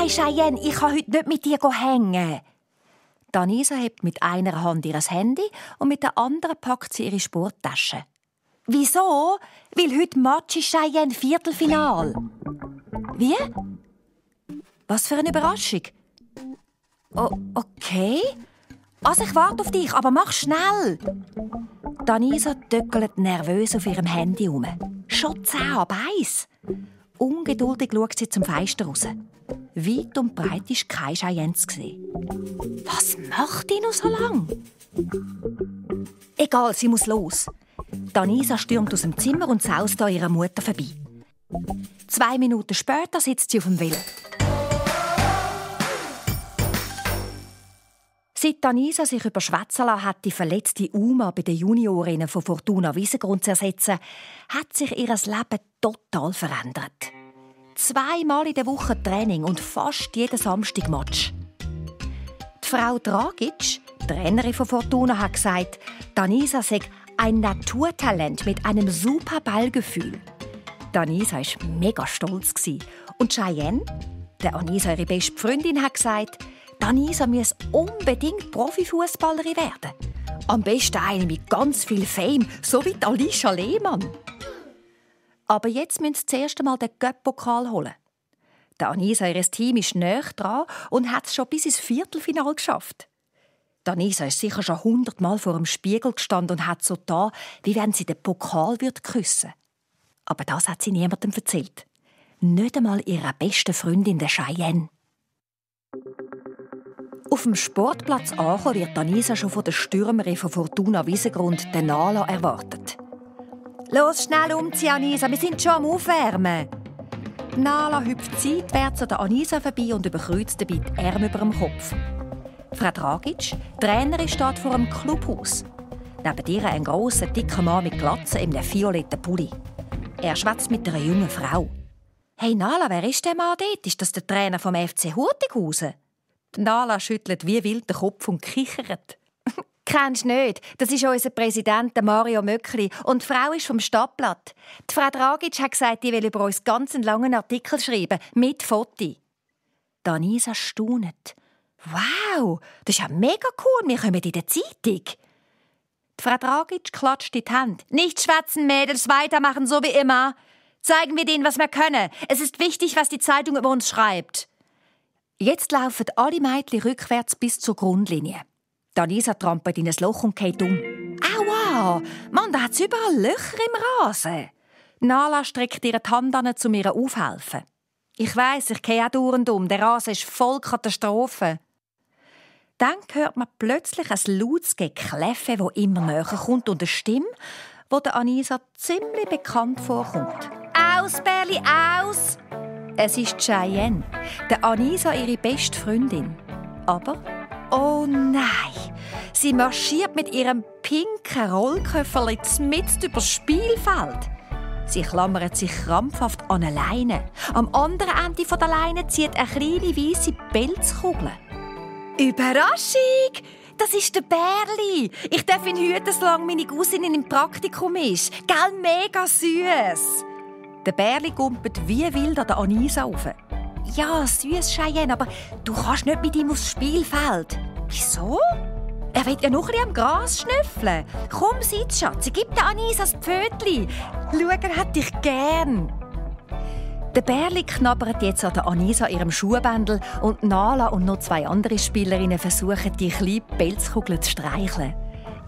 Nein, Cheyenne, ich kann heute nicht mit dir hängen. Anisa hebt mit einer Hand ihr Handy und mit der anderen packt sie ihre Sporttasche. Wieso? Weil heute Match ist, Cheyenne, Viertelfinal. Wie? Was für eine Überraschung. Oh, okay. Also ich warte auf dich, aber mach schnell. Anisa töckelt nervös auf ihrem Handy herum. Schon 10 ab 1. Ungeduldig schaut sie zum Fenster raus. Weit und breit ist kein Cheyenne zu sehen. Was macht die noch so lang? Egal, sie muss los. Anisa stürmt aus dem Zimmer und saust an ihrer Mutter vorbei. 2 Minuten später sitzt sie auf dem Velo. Seit Anisa sich überschwätzen lassen hat, die verletzte Uma bei den Juniorinnen von Fortuna Wiesengrund zu ersetzen, hat sich ihr Leben total verändert. 2-mal in der Woche Training und fast jeden Samstag Match. Die Frau Dragic, Trainerin von Fortuna, hat gesagt, Anisa sei ein Naturtalent mit einem super Ballgefühl. Anisa war mega stolz. Und Cheyenne, der Anisa ihre beste Freundin, hat gesagt, Anisa muss unbedingt Profifußballerin werden. Am besten eine mit ganz viel Fame, so wie Alicia Lehmann. Aber jetzt müssen sie zuerst einmal den Cup-Pokal holen. Anisa, ihr Team, ist näher dran und hat es schon bis ins Viertelfinale geschafft. Anisa ist sicher schon 100-mal vor dem Spiegel gestanden und hat so getan, wie wenn sie den Pokal küssen würde. Aber das hat sie niemandem erzählt. Nicht einmal ihrer besten Freundin, der Cheyenne. Auf dem Sportplatz angekommen wird Anisa schon von der Stürmerin von Fortuna Wiesengrund, der Nala, erwartet. «Los, schnell umziehen, Anisa, wir sind schon am Aufwärmen!» Nala hüpft seitwärts an der Anisa vorbei und überkreuzt dabei die Arme über dem Kopf. Frau Dragic, die Trainerin, steht vor einem Clubhaus. Neben ihr ein grosser, dicker Mann mit Glatze in einem violetten Pulli. Er schwätzt mit einer jungen Frau. «Hey Nala, wer ist der Mann dort? Ist das der Trainer vom FC Hurtighausen?» Nala schüttelt wie wild den Kopf und kichert. «Kennst du nicht? Das ist unser Präsident Mario Möckli und die Frau ist vom Stadtblatt. Die Frau Dragic hat gesagt, die will über uns ganz einen langen Artikel schreiben, mit Foto.» Anisa staunet. «Wow, das ist ja mega cool, wir kommen in der Zeitung.» Die Frau Dragic klatscht in die Hände. «Nicht schwätzen, Mädels, weitermachen, so wie immer. Zeigen wir denen, was wir können. Es ist wichtig, was die Zeitung über uns schreibt.» Jetzt laufen alle Mädchen rückwärts bis zur Grundlinie. Anisa trampelt in ein Loch und geht um. «Aua! Mann, da hat's überall Löcher im Rasen!» Nala streckt ihre Hand an, um ihr aufzuhelfen. «Ich weiss, ich gehe auch dauernd um. Der Rasen ist voll Katastrophe.» Dann hört man plötzlich ein lautes Gekläffe, das immer näher kommt, und eine Stimme, die der Anisa ziemlich bekannt vorkommt. «Aus, Berli, aus!» Es ist Cheyenne, der Anisa, ihre beste Freundin. Aber, oh nein, sie marschiert mit ihrem pinken Rollköfferli mitten übers Spielfeld. Sie klammert sich krampfhaft an eine Leine. Am anderen Ende der Leine zieht eine kleine weisse Pelzkugel. «Überraschung! Das ist der Bärli! Ich darf ihn hüten, solange meine Cousine im Praktikum ist. Gell, mega süß!» Der Bärli gumpelt wie wild an der Anisa rauf. «Ja, süß, Cheyenne, aber du kannst nicht mit ihm aufs Spielfeld.» «Wieso? Er will ja noch ein bisschen am Gras schnüffeln. Komm, sitz, Schatzi, gib der Anisa das Pfötli. Schau, er hat dich gern.» Der Bärli knabbert jetzt an der Anisa ihrem Schuhbändel und Nala und noch 2 andere Spielerinnen versuchen, die kleine Pelzkugel zu streicheln.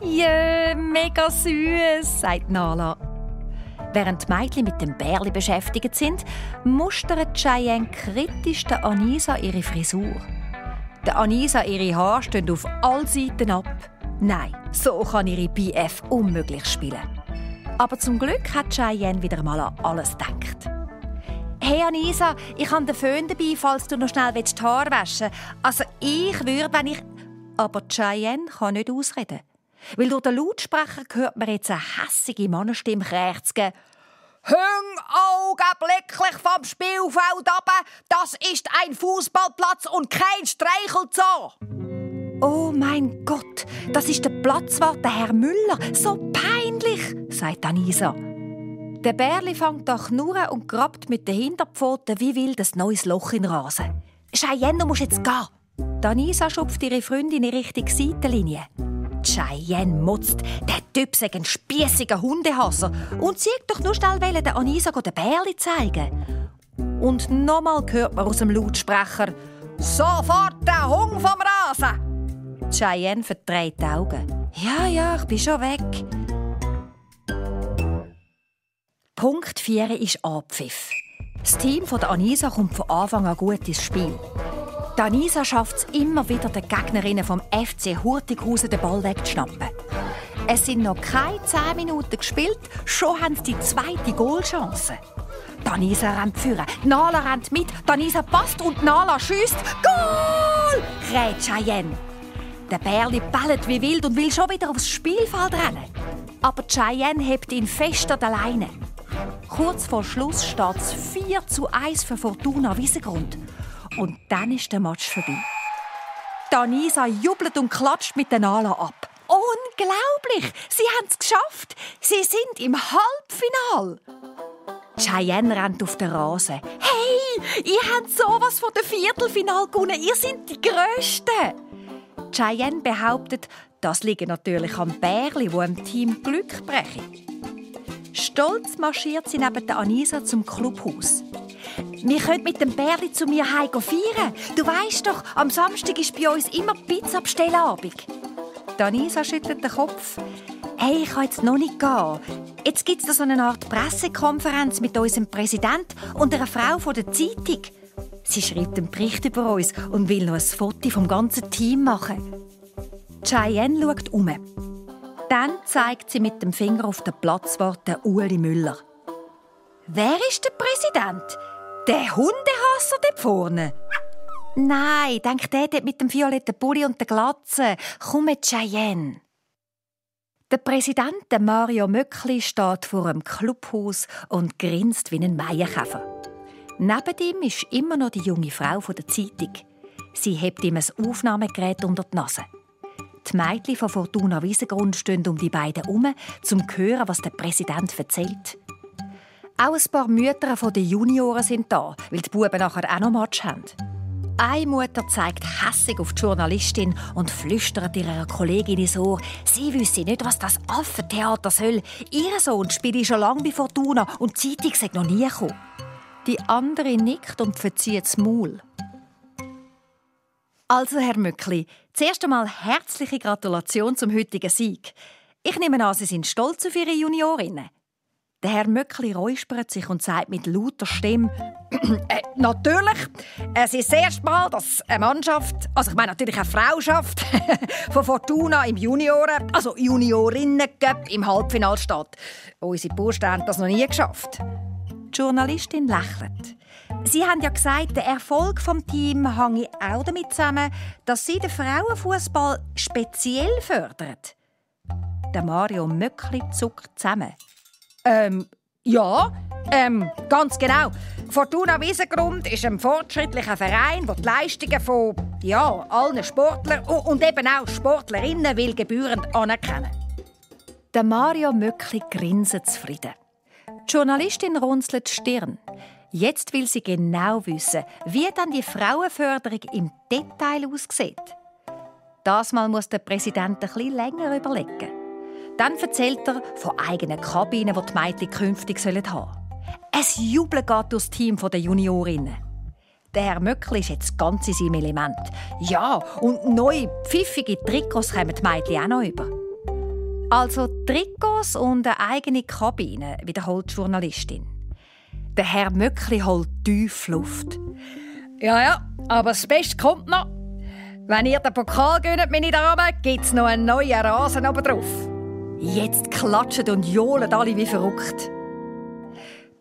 «Jö, mega süß», sagt Nala. Während die Mädchen mit dem Bärli beschäftigt sind, mustert Cheyenne kritisch der Anisa ihre Frisur. Der Anisa ihre Haare stehen auf all Seiten ab. Nein, so kann ihre BF unmöglich spielen. Aber zum Glück hat Cheyenne wieder mal an alles gedacht. «Hey Anisa, ich habe den Föhn dabei, falls du noch schnell die Haare waschen willst. Also ich würde, wenn ich...» Aber Cheyenne kann nicht ausreden. Weil durch den Lautsprecher hört man jetzt eine hässige Mannenstimme krächzen. «Hüng augenblicklich vom Spielfeld ab! Das ist ein Fußballplatz und kein Streichelzoo!» «Oh mein Gott, das ist der Platzwart, der Herr Müller. So peinlich!» sagt Anisa. Der Bärli fängt an knurren und grabt mit den Hinterpfoten wie wild ein neues Loch in den Rasen. Cheyenne, du musst jetzt gehen. Anisa schupft ihre Freundin in Richtung Seitenlinie. Cheyenne mutzt, der Typ sei ein spiessiger Hundehasser und sie doch nur schnell der Anisa den Bärli zeigen. Und nochmal hört man aus dem Lautsprecher «Sofort den Hund vom Rasen!» Cheyenne verdreht die Augen. «Ja, ich bin schon weg.» Punkt 4 ist Abpfiff. Das Team der Anisa kommt von Anfang an gut ins Spiel. Die Anisa schafft es immer wieder, den Gegnerinnen vom FC Hurtighausen den Ball wegzuschnappen. Es sind noch keine 10 Minuten gespielt, schon haben sie die zweite Goalchance. Die Anisa rennt führen, Nala rennt mit, die Anisa passt und Nala schiesst. Goal! Kräht Cheyenne. Der Bärli bellt wie wild und will schon wieder aufs Spielfeld rennen. Aber Cheyenne hebt ihn fest an der Leine. Kurz vor Schluss steht es 4:1 für Fortuna Wiesengrund. Und dann ist der Match vorbei. Die Anisa jubelt und klatscht mit den Nala ab. Unglaublich! Sie haben es geschafft! Sie sind im Halbfinale! Cheyenne rennt auf den Rasen. «Hey, ihr habt sowas von dem Viertelfinale gewonnen! Ihr seid die Grössten!» Cheyenne behauptet, das liege natürlich am Bärli, wo dem Team Glück breche. Stolz marschiert sie neben der Anisa zum Clubhaus. «Wir können mit dem Bärli zu mir heim feiern. Du weisst doch, am Samstag ist bei uns immer Pizza-Bestellabend.» Anisa schüttelt den Kopf. «Hey, ich kann jetzt noch nicht gehen. Jetzt gibt es so eine Art Pressekonferenz mit unserem Präsidenten und einer Frau von der Zeitung. Sie schreibt einen Bericht über uns und will noch ein Foto vom ganzen Team machen.» Cheyenne schaut um. Dann zeigt sie mit dem Finger auf den Platzwart Ueli Müller. «Wer ist der Präsident? Der Hundehasser dort vorne?» «Nein, denk der dort mit dem violetten Pulli und der Glatze. Komm mit Cheyenne.» Der Präsident Mario Möckli steht vor dem Clubhaus und grinst wie ein Maienkäfer. Neben ihm ist immer noch die junge Frau von der Zeitung. Sie hebt ihm ein Aufnahmegerät unter die Nase. Die Mädchen von Fortuna Wiesengrund stehen um die beiden herum, um zu hören, was der Präsident erzählt. Auch ein paar Mütter von den Junioren sind da, weil die Buben nachher auch noch Match haben. Eine Mutter zeigt hässig auf die Journalistin und flüstert ihrer Kollegin ins Ohr, sie wisse nicht, was das Affentheater soll. Ihr Sohn spiele schon lange bei Fortuna und die Zeitung sei noch nie gekommen. Die andere nickt und verzieht das Maul. Also, Herr Möckli, zuerst einmal herzliche Gratulation zum heutigen Sieg. Ich nehme an, Sie sind stolz auf Ihre Juniorinnen. Der Herr Möckli räuspert sich und sagt mit lauter Stimme: «Natürlich. Es ist das erste Mal, dass eine Mannschaft, also ich meine natürlich eine Frauschaft, von Fortuna im Juniorinnen-Cup im Halbfinale steht. Unsere Burschen haben das noch nie geschafft.» Die Journalistin lächelt. Sie haben ja gesagt, der Erfolg des Teams hänge auch damit zusammen, dass Sie den Frauenfußball speziell fördern. Der Mario Möckli zuckt zusammen. Ganz genau. Fortuna Wiesengrund ist ein fortschrittlicher Verein, der die Leistungen von allen Sportlern und eben auch Sportlerinnen will gebührend anerkennen. Der Mario Möckli grinst zufrieden. Die Journalistin runzelt die Stirn. Jetzt will sie genau wissen, wie dann die Frauenförderung im Detail aussieht. Das Mal muss der Präsident ein bisschen länger überlegen. Dann erzählt er von eigenen Kabinen, die die Mädchen künftig haben sollen. Ein Jubeln geht durch das Team der Juniorinnen. Der Herr Möckli ist jetzt ganz in seinem Element. Ja, und neue, pfiffige Trikots kommen die Mädchen auch noch über. Also Trikots und eine eigene Kabine, wiederholt die Journalistin. Der Herr Möckli holt tief Luft. Ja, aber das Beste kommt noch. Wenn ihr den Pokal gönnt, meine Damen, gibt es noch einen neuen Rasen obendrauf. Jetzt klatschen und johlen alle wie verrückt.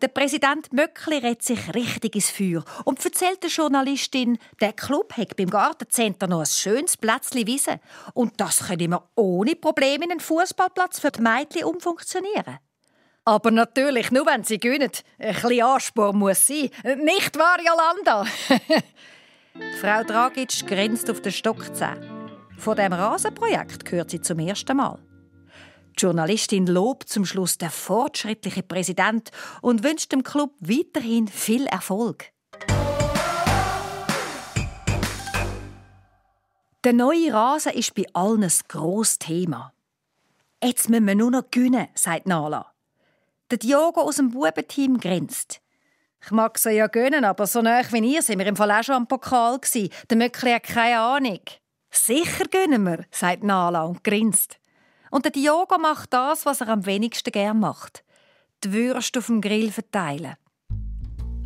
Der Präsident Möckli redet sich richtig ins Feuer und erzählt der Journalistin, der Club hat beim Gartencenter noch ein schönes Plätzchen Wiese. Und das können wir ohne Probleme in einen Fußballplatz für die Mädchen umfunktionieren. Aber natürlich nur, wenn sie gewinnen. Ein bisschen Anspruch muss sein. Nicht wahr, Jolanda? Frau Dragic grinst auf den Stockzähnen. Von diesem Rasenprojekt hört sie zum ersten Mal. Die Journalistin lobt zum Schluss den fortschrittlichen Präsident und wünscht dem Club weiterhin viel Erfolg. Der neue Rasen ist bei allen ein grosses Thema. «Jetzt müssen wir nur noch gewinnen», sagt Nala. Der Diogo aus dem Bubenteam grinst. «Ich mag sie ja gönnen, aber so nahe wie ihr sind wir im Fall auch schon am Pokal gsi. Der Möckli hat keine Ahnung.» «Sicher gönnen wir», sagt Nala und grinst. Und der Diogo macht das, was er am wenigsten gern macht. Die Würste auf dem Grill verteilen.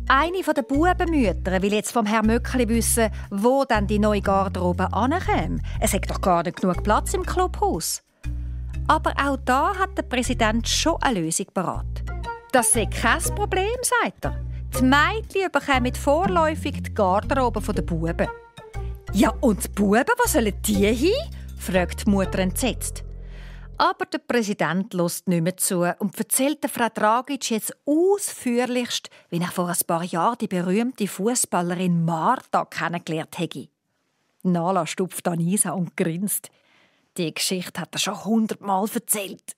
Eine der Bubenmütter will jetzt vom Herrn Möckli wissen, wo dann die neue Garderobe ankäme. Es hat doch gar nicht genug Platz im Clubhaus. Aber auch da hat der Präsident schon eine Lösung parat. Das sei kein Problem, sagt er. Die Mädchen bekommen vorläufig die Garderobe der Buben. «Ja, und die Buben, wo sollen die hin?» fragt die Mutter entsetzt. Aber der Präsident hört nicht mehr zu und erzählt Frau Dragic jetzt ausführlichst, wie er vor ein paar Jahren die berühmte Fußballerin Marta kennengelernt hätte. Nala stupft Anisa und grinst. Die Geschichte hat er schon 100-mal erzählt.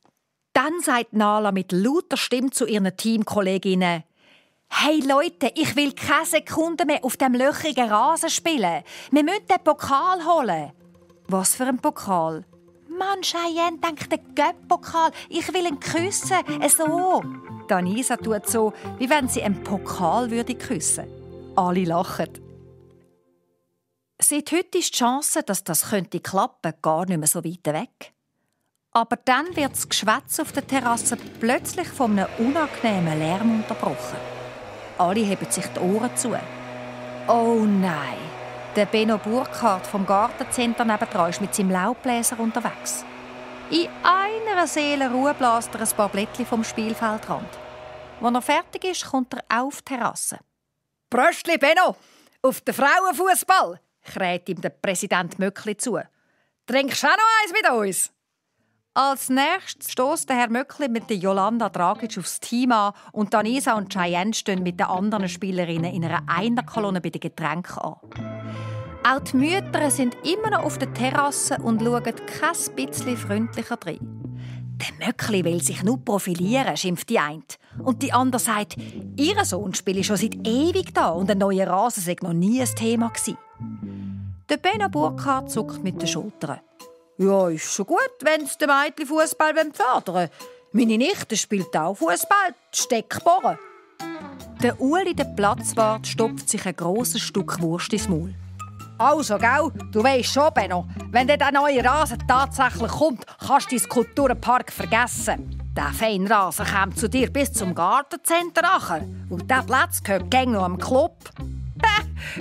Dann sagt Nala mit lauter Stimme zu ihren Teamkolleginnen: «Hey Leute, ich will keine Sekunde mehr auf dem löchrigen Rasen spielen. Wir müssen den Pokal holen.» «Was für ein Pokal?» «Mann, Cheyenne, denk den Göpp-Pokal. Ich will ihn küssen. So.» Anisa tut so, wie wenn sie einen Pokal küssen würde. Alle lachen. Seit heute ist die Chance, dass das klappen könnte, gar nicht mehr so weit weg. Aber dann wird das Geschwätz auf der Terrasse plötzlich von einem unangenehmen Lärm unterbrochen. Alle heben sich die Ohren zu. Oh nein! Der Benno Burkhardt vom Gartencenter nebendran ist mit seinem Laubbläser unterwegs. In einer Seelenruhe bläst er ein paar Blättchen vom Spielfeldrand. Als er fertig ist, kommt er auf die Terrasse. «Bröstli, Benno! Auf den Frauenfußball!» kräht ihm der Präsident Möckli zu. «Trinkst du auch noch eins mit uns?» Als nächstes stößt der Herr Möckli mit der Jolanda Dragic aufs Team an und Anisa und Cheyenne stehen mit den anderen Spielerinnen in einer Einerkolonne bei den Getränken an. Auch die Mütter sind immer noch auf der Terrasse und schauen kein bisschen freundlicher rein. Der Möckli will sich nur profilieren, schimpft die eine. Und die andere sagt, ihr Sohn spiele schon seit ewig da und ein neuer Rasen sei noch nie ein Thema gewesen. Der Benno Burkhardt zuckt mit den Schultern. «Ja, ist schon gut, wenn sie den Mädchen Fußball fördern wollen. Meine Nichte spielt auch Fußball, Steckbohren.» Der Uli, der Platzwart, stopft sich ein grosses Stück Wurst ins Maul. «Also, gell, du weisst schon, Benno, wenn der neue Rasen tatsächlich kommt, kannst du deinen Kulturpark vergessen. Der feine Rasen kommt zu dir bis zum Gartencenter nachher. Und dieser Platz gehört gäng noch am Club.»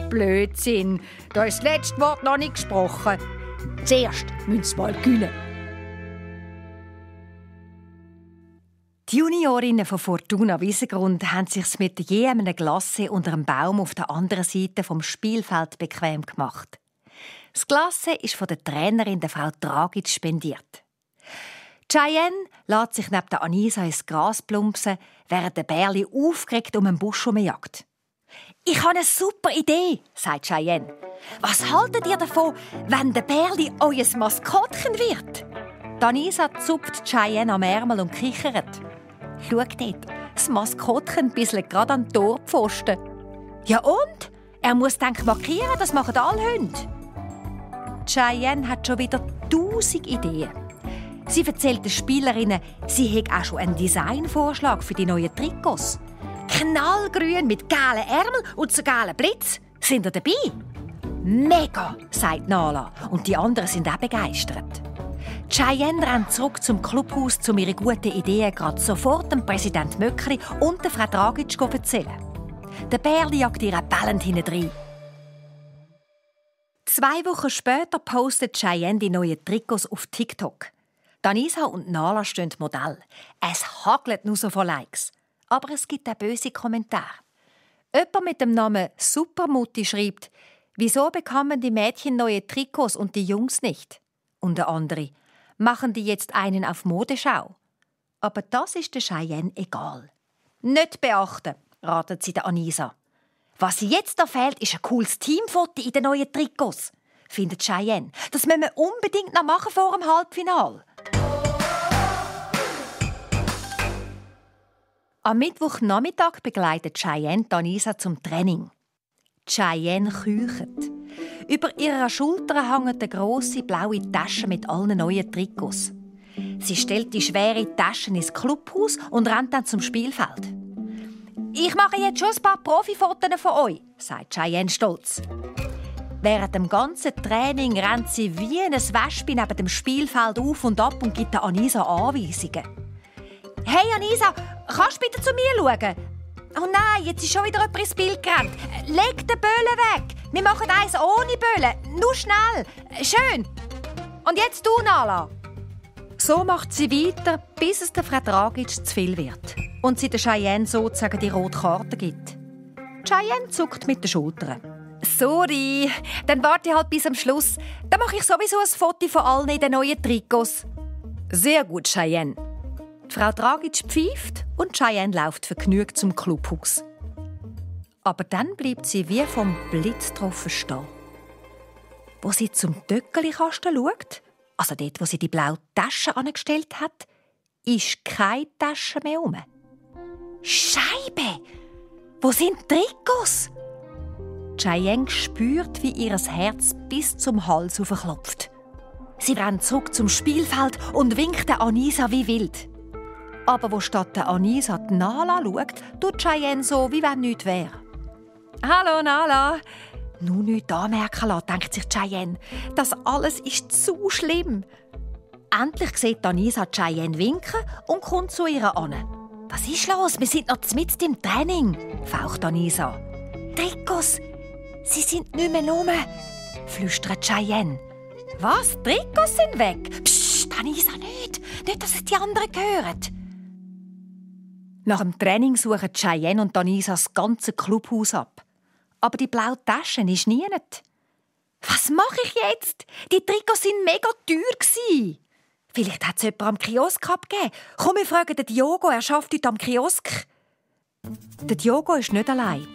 «Blödsinn, da ist das letzte Wort noch nicht gesprochen. Zuerst müssen sie mal gewinnen.» Die Juniorinnen von Fortuna Wiesengrund haben sich mit je einem Glasse unter einem Baum auf der anderen Seite vom Spielfeld bequem gemacht. Das Glasse ist von der Trainerin der Frau Dragic spendiert. Cheyenne lässt sich neben der Anisa ins Gras plumpsen, während der Bärli aufgeregt um einen Busch herumjagt. «Ich habe eine super Idee», sagt Cheyenne. «Was haltet ihr davon, wenn der Bärli euer Maskottchen wird?» Anisa zupft Cheyenne am Ärmel und kichert. «Schau dort, das Maskottchen bisselt gerade an den Torpfosten.» «Ja und? Er muss markieren, das machen alle Hunde.» Cheyenne hat schon wieder 1000 Ideen. Sie erzählt den Spielerinnen, sie hätte auch schon einen Designvorschlag für die neuen Trikots. Knallgrün mit gelben Ärmeln und so gelben Blitz. Sind ihr dabei? «Mega», sagt Nala, und die anderen sind auch begeistert. Cheyenne rennt zurück zum Clubhaus, um ihre guten Ideen gerade sofort dem Präsident Möckli und der Frau Dragic zu erzählen. Der Bärli jagt ihr bellend hinein. 2 Wochen später postet Cheyenne die neuen Trikots auf TikTok. Anisa und Nala stehen Modell. Es hagelt nur so von Likes. Aber es gibt auch böse Kommentare. Jemand mit dem Namen Supermutti schreibt, «Wieso bekommen die Mädchen neue Trikots und die Jungs nicht?» Und der andere, «Machen die jetzt einen auf Modeschau?» Aber das ist der Cheyenne egal. «Nicht beachten», ratet sie der Anisa. «Was jetzt da fehlt, ist ein cooles Teamfoto in den neuen Trikots», findet Cheyenne. «Das müssen wir unbedingt noch machen vor dem Halbfinale.» Am Mittwochnachmittag begleitet Cheyenne Anisa zum Training. Cheyenne küchert. Über ihrer Schulter hängt eine grosse blaue Tasche mit allen neuen Trikots. Sie stellt die schwere Taschen ins Clubhaus und rennt dann zum Spielfeld. «Ich mache jetzt schon ein paar Profifotos von euch», sagt Cheyenne stolz. Während dem ganzen Training rennt sie wie ein Wespe neben dem Spielfeld auf und ab und gibt Anisa Anweisungen. «Hey Anisa, kannst du bitte zu mir schauen? Oh nein, jetzt ist schon wieder jemand ins Bild gerannt. Leg den Böllen weg. Wir machen eins ohne Böllen. Nur schnell. Schön. Und jetzt du, Nala.» So macht sie weiter, bis es der Frau Dragic zu viel wird und sie der Cheyenne sozusagen die rote Karte gibt. Cheyenne zuckt mit den Schultern. «Sorry, dann warte ich halt bis zum Schluss. Dann mache ich sowieso ein Foto von allen in den neuen Trikots.» «Sehr gut, Cheyenne.» Die Frau Dragic pfeift und Cheyenne läuft vergnügt zum Clubhaus. Aber dann bleibt sie wie vom Blitz getroffen stehen. Wo sie zum Töckeli-Kasten schaut, also dort, wo sie die blaue Tasche angestellt hat, ist keine Tasche mehr rum. «Scheibe! Wo sind die Trikots?» Cheyenne spürt, wie ihr Herz bis zum Hals aufklopft. Sie rennt zurück zum Spielfeld und winkt Anisa wie wild. Aber wo statt der Anisa die Nala schaut, tut Cheyenne so, wie wenn nichts wäre. «Hallo Nala!» «Nur nichts anmerken lassen», denkt sich Cheyenne. «Das alles ist zu schlimm.» Endlich sieht Anisa Cheyenne winken und kommt zu ihr an. «Was ist los? Wir sind noch mitten im Training», faucht Anisa. «Trikots, sie sind nicht mehr rum», flüstert Cheyenne. «Was? Trikots sind weg?» «Psst, Anisa, nicht! Nicht, dass es die anderen hören!» Nach dem Training suchen Cheyenne und Anisa das ganze Clubhaus ab. Aber die blaue Tasche ist nie. «Was mache ich jetzt? Die Trikots waren mega teuer. Vielleicht hat es jemand am Kiosk abgegeben. Komm, wir fragen den Diogo, er arbeitet heute am Kiosk.» Der Diogo ist nicht allein.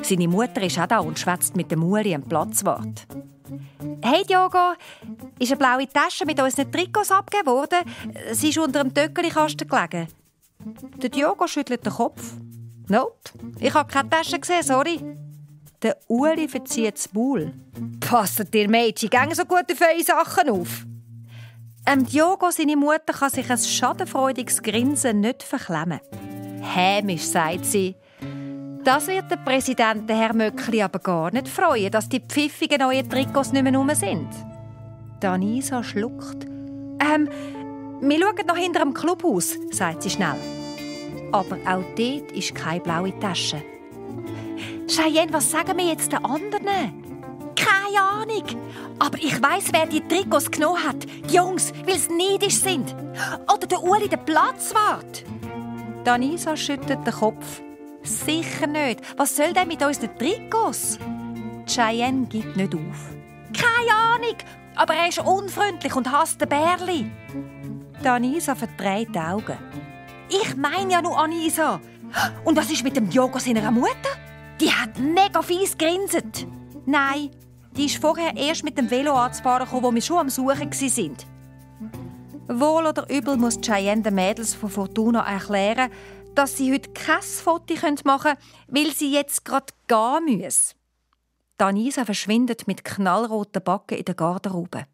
Seine Mutter ist auch da und schwätzt mit dem Uli am Platzwart. «Hey Diogo, ist eine blaue Tasche mit unseren Trikots abgegeben worden? Sie ist unter dem Töckeli-Kasten gelegen.» Der Diogo schüttelt den Kopf. «Nope, ich habe keine Tasche gesehen, sorry.» Der Uli verzieht das Maul. «Passt ihr Mädchen gehen so gut auf eure Sachen auf?» Diogo, seine Mutter, kann sich ein schadenfreudiges Grinsen nicht verklemmen. Hämisch, sagt sie. Das wird der Präsident, Herr Möckli, aber gar nicht freuen, dass die pfiffigen neuen Trikots nicht mehr rum sind. Anisa schluckt. Wir schauen noch hinter dem Clubhaus, sagt sie schnell. Aber auch dort ist keine blaue Tasche. «Cheyenne, was sagen wir jetzt den anderen?» «Keine Ahnung. Aber ich weiss, wer die Trikots genommen hat. Die Jungs, weil sie neidisch sind. Oder der Uli, der Platzwart.» Anisa schüttelt den Kopf. «Sicher nicht. Was soll denn mit unseren Trikots?» Cheyenne gibt nicht auf. «Keine Ahnung. Aber er ist unfreundlich und hasst den Bärli.» Anisa verdreht die Augen. «Ich meine ja nur Anisa. Und was ist mit dem Diogo seiner Mutter? Die hat mega fies grinset.» «Nein, die ist vorher erst mit dem Velo anzufahren gekommen, wo wir schon am Suchen waren.» Wohl oder übel muss Cheyenne den Mädels von Fortuna erklären, dass sie heute kein Foto machen können, weil sie jetzt gerade gehen müssen. Anisa verschwindet mit knallroten Backen in der Garderobe.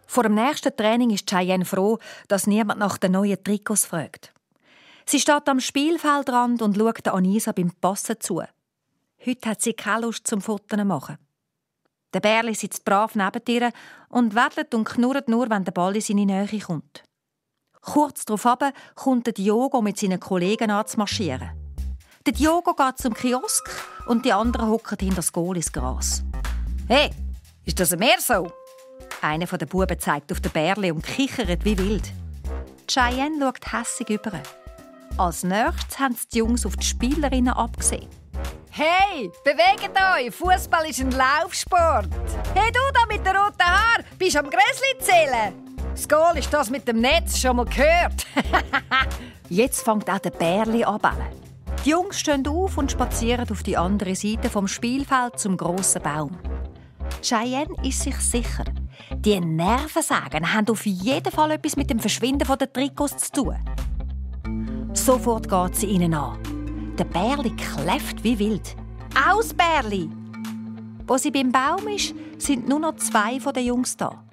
Vor dem nächsten Training ist Cheyenne froh, dass niemand nach den neuen Trikots fragt. Sie steht am Spielfeldrand und schaut Anisa beim Passen zu. Heute hat sie keine Lust zum Fotos machen. Der Bärli sitzt brav neben ihr und wedelt und knurrt nur, wenn der Ball in seine Nähe kommt. Kurz darauf kommt der Diogo mit seinen Kollegen anzumarschieren. Der Diogo geht zum Kiosk und die anderen hocken hinter das Goal ins Gras. «Hey, ist das mehr so?» Einer der Buben zeigt auf den Bärli und kichert wie wild. Cheyenne schaut hässig über. Als nächstes haben die Jungs auf die Spielerinnen abgesehen. «Hey, bewegt euch! Fußball ist ein Laufsport!» «Hey, du da mit den roten Haaren, bist am Gräsli zählen?» «Das Goal ist das mit dem Netz, schon mal gehört?» Jetzt fängt auch der Bärli an zu bellen. Die Jungs stehen auf und spazieren auf die andere Seite vom Spielfeld zum grossen Baum. Cheyenne ist sich sicher, die Nervensägen haben auf jeden Fall etwas mit dem Verschwinden der Trikots zu tun. Sofort geht sie ihnen an. Der Bärli kläfft wie wild. auch das Bärli. Wo sie beim Baum ist, sind nur noch 2 von den Jungs da.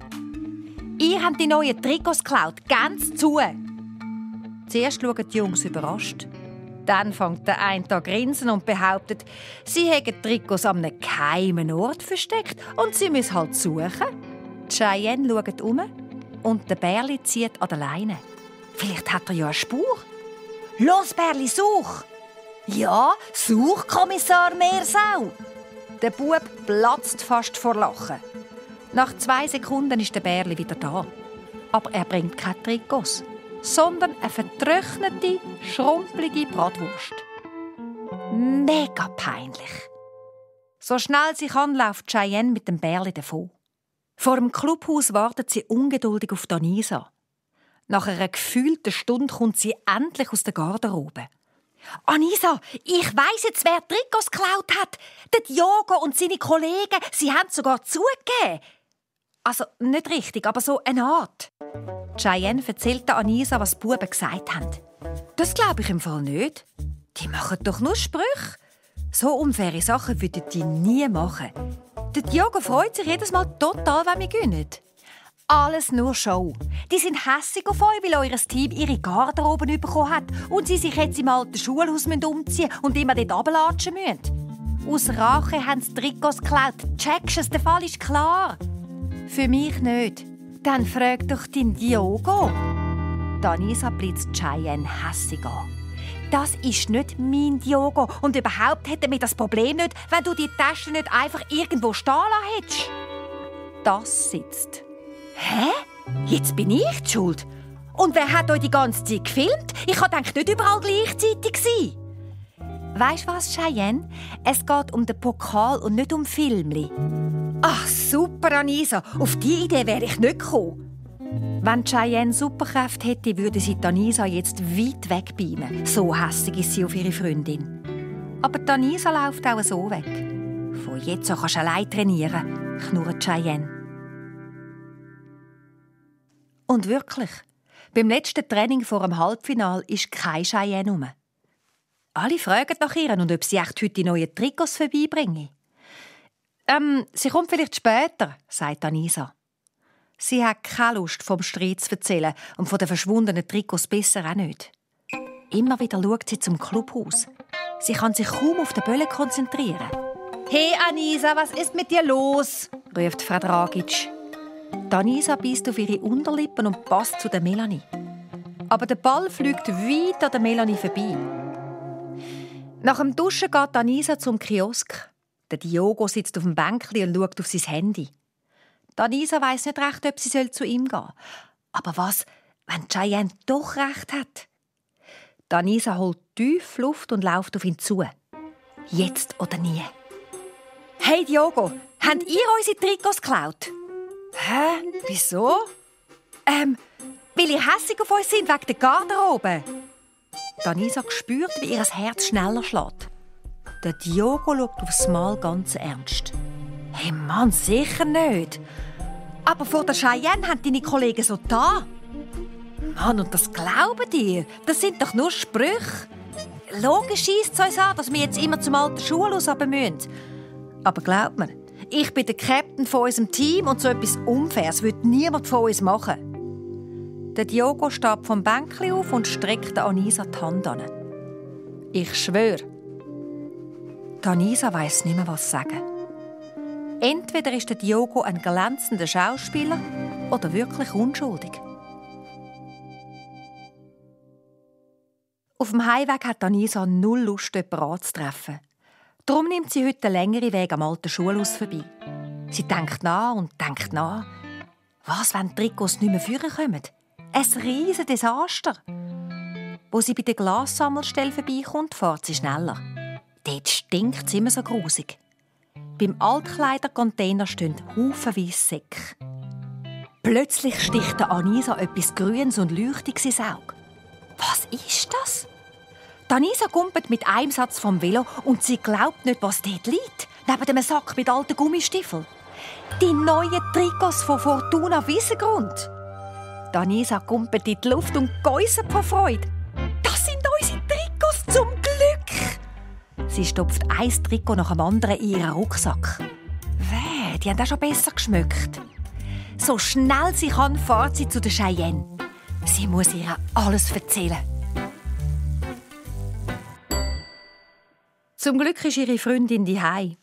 Ihr habt die neuen Trikots geklaut, ganz zu. Zuerst schauen die Jungs überrascht. Dann fängt der eine an grinsen und behauptet, sie hätten Trikots an einem geheimen Ort versteckt und sie müssen halt suchen. Cheyenne schaut um und der Bärli zieht an der Leine. Vielleicht hat er ja eine Spur. Los, Bärli, such! Ja, such, Kommissar Meersau! Der Bub platzt fast vor Lachen. Nach 2 Sekunden ist der Bärli wieder da. Aber er bringt keine Trikots, sondern eine vertrocknete, schrumpelige Bratwurst. Mega peinlich. So schnell sie kann, läuft Cheyenne mit dem Bärli davon. Vor dem Clubhaus wartet sie ungeduldig auf Anisa. Nach einer gefühlten Stunde kommt sie endlich aus der Garderobe. «Anisa, ich weiss jetzt, wer Trikots geklaut hat. Der Diogo und seine Kollegen, sie haben es sogar zugegeben. Also, nicht richtig, aber so eine Art.» Cheyenne erzählt Anisa, was die Buben gesagt haben. «Das glaube ich im Fall nicht. Die machen doch nur Sprüche. So unfaire Sachen würden die nie machen. Der Diogo freut sich jedes Mal total, wenn wir gewinnen. Alles nur Show. Die sind hässig auf euch, weil euer Team ihre Garderobe bekommen hat und sie sich jetzt im alten Schulhaus umziehen und immer dort runterlatschen müssen. Aus Rache haben sie Trikots geklaut. Checkst es, der Fall ist klar. Für mich nicht. Dann frag doch den Diogo. Anisa blitzt Cheyenne hässig an. Das ist nicht mein Diogo. Und überhaupt hätten wir das Problem nicht, wenn du die Tasche nicht einfach irgendwo stehen lassen hättest. Das sitzt. Hä? Jetzt bin ich die Schuld? Und wer hat euch die ganze Zeit gefilmt? Ich kann nicht überall gleichzeitig sein. Weisst was, Cheyenne? Es geht um den Pokal und nicht um Filmli. Ach, super, Anisa. Auf die Idee wäre ich nicht gekommen. Wenn Cheyenne Superkräfte hätte, würde sie Anisa jetzt weit wegbeamen. So hässig ist sie auf ihre Freundin. Aber Anisa läuft auch so weg. Von jetzt an kannst du allein trainieren, knurrt Cheyenne. Und wirklich, beim letzten Training vor dem Halbfinale ist kein Cheyenne rum. Alle fragen nach ihr und ob sie echt heute die neuen Trikots vorbeibringen. Sie kommt vielleicht später, sagt Anisa. Sie hat keine Lust, vom Streit zu erzählen und von den verschwundenen Trikots besser auch nicht. Immer wieder schaut sie zum Clubhaus. Sie kann sich kaum auf den Böllen konzentrieren. «Hey Anisa, was ist mit dir los?» ruft Frau Dragic. Anisa beißt auf ihre Unterlippen und passt zu der Melanie. Aber der Ball fliegt weit an der Melanie vorbei. Nach dem Duschen geht Anisa zum Kiosk. Der Diogo sitzt auf dem Bänkli und schaut auf sein Handy. Anisa weiss nicht recht, ob sie zu ihm gehen soll. Aber was, wenn Cheyenne doch recht hat? Anisa holt tief Luft und läuft auf ihn zu. Jetzt oder nie. «Hey Diogo, habt ihr unsere Trikots geklaut?» «Hä? Wieso?» Weil ihr hässig auf uns sind wegen der Garderobe.» Anisa spürt, wie ihr Herz schneller schlägt. Der Diogo schaut aufs Mal ganz ernst. «Hey Mann, sicher nicht. Aber vor der Cheyenne haben deine Kollegen so da. Mann, und das glauben die? Das sind doch nur Sprüche. Logisch scheisst es uns an, dass wir jetzt immer zum alten Schulhaus runter müssen. Aber glaubt mir, ich bin der Captain von unserem Team und so etwas Unfaires würde niemand von uns machen.» Der Diogo steht vom Bänkli auf und streckt Anisa die Hand an. «Ich schwöre.» Anisa weiss nicht mehr, was sagen. Entweder ist der Diogo ein glänzender Schauspieler oder wirklich unschuldig. Auf dem Heimweg hat Anisa null Lust, jemanden anzutreffen. Darum nimmt sie heute einen längeren Weg am alten Schulhaus vorbei. Sie denkt nach und denkt nach. Was, wenn die Trikots nicht mehr führen kommen? Ein riesiges Desaster. Wo sie bei der Glassammelstelle vorbeikommt, fährt sie schneller. Dort stinkt es immer so grusig. Beim Altkleidercontainer stehen haufenweise Säcke. Plötzlich sticht Anisa etwas Grünes und Leuchtiges ins Auge. Was ist das? Anisa kumpelt mit einem Satz vom Velo und sie glaubt nicht, was dort liegt. Neben einem Sack mit alten Gummistiefeln. Die neuen Trikots von Fortuna Wiesengrund. Anisa kumpelt in die Luft und gäuset vor Freude. Das sind unsere Trikots, zum Glück! Sie stopft ein Trikot nach dem anderen in ihren Rucksack. Die haben auch schon besser geschmückt. So schnell sie kann, fährt sie zu der Cheyenne. Sie muss ihr alles erzählen. Zum Glück ist ihre Freundin daheim.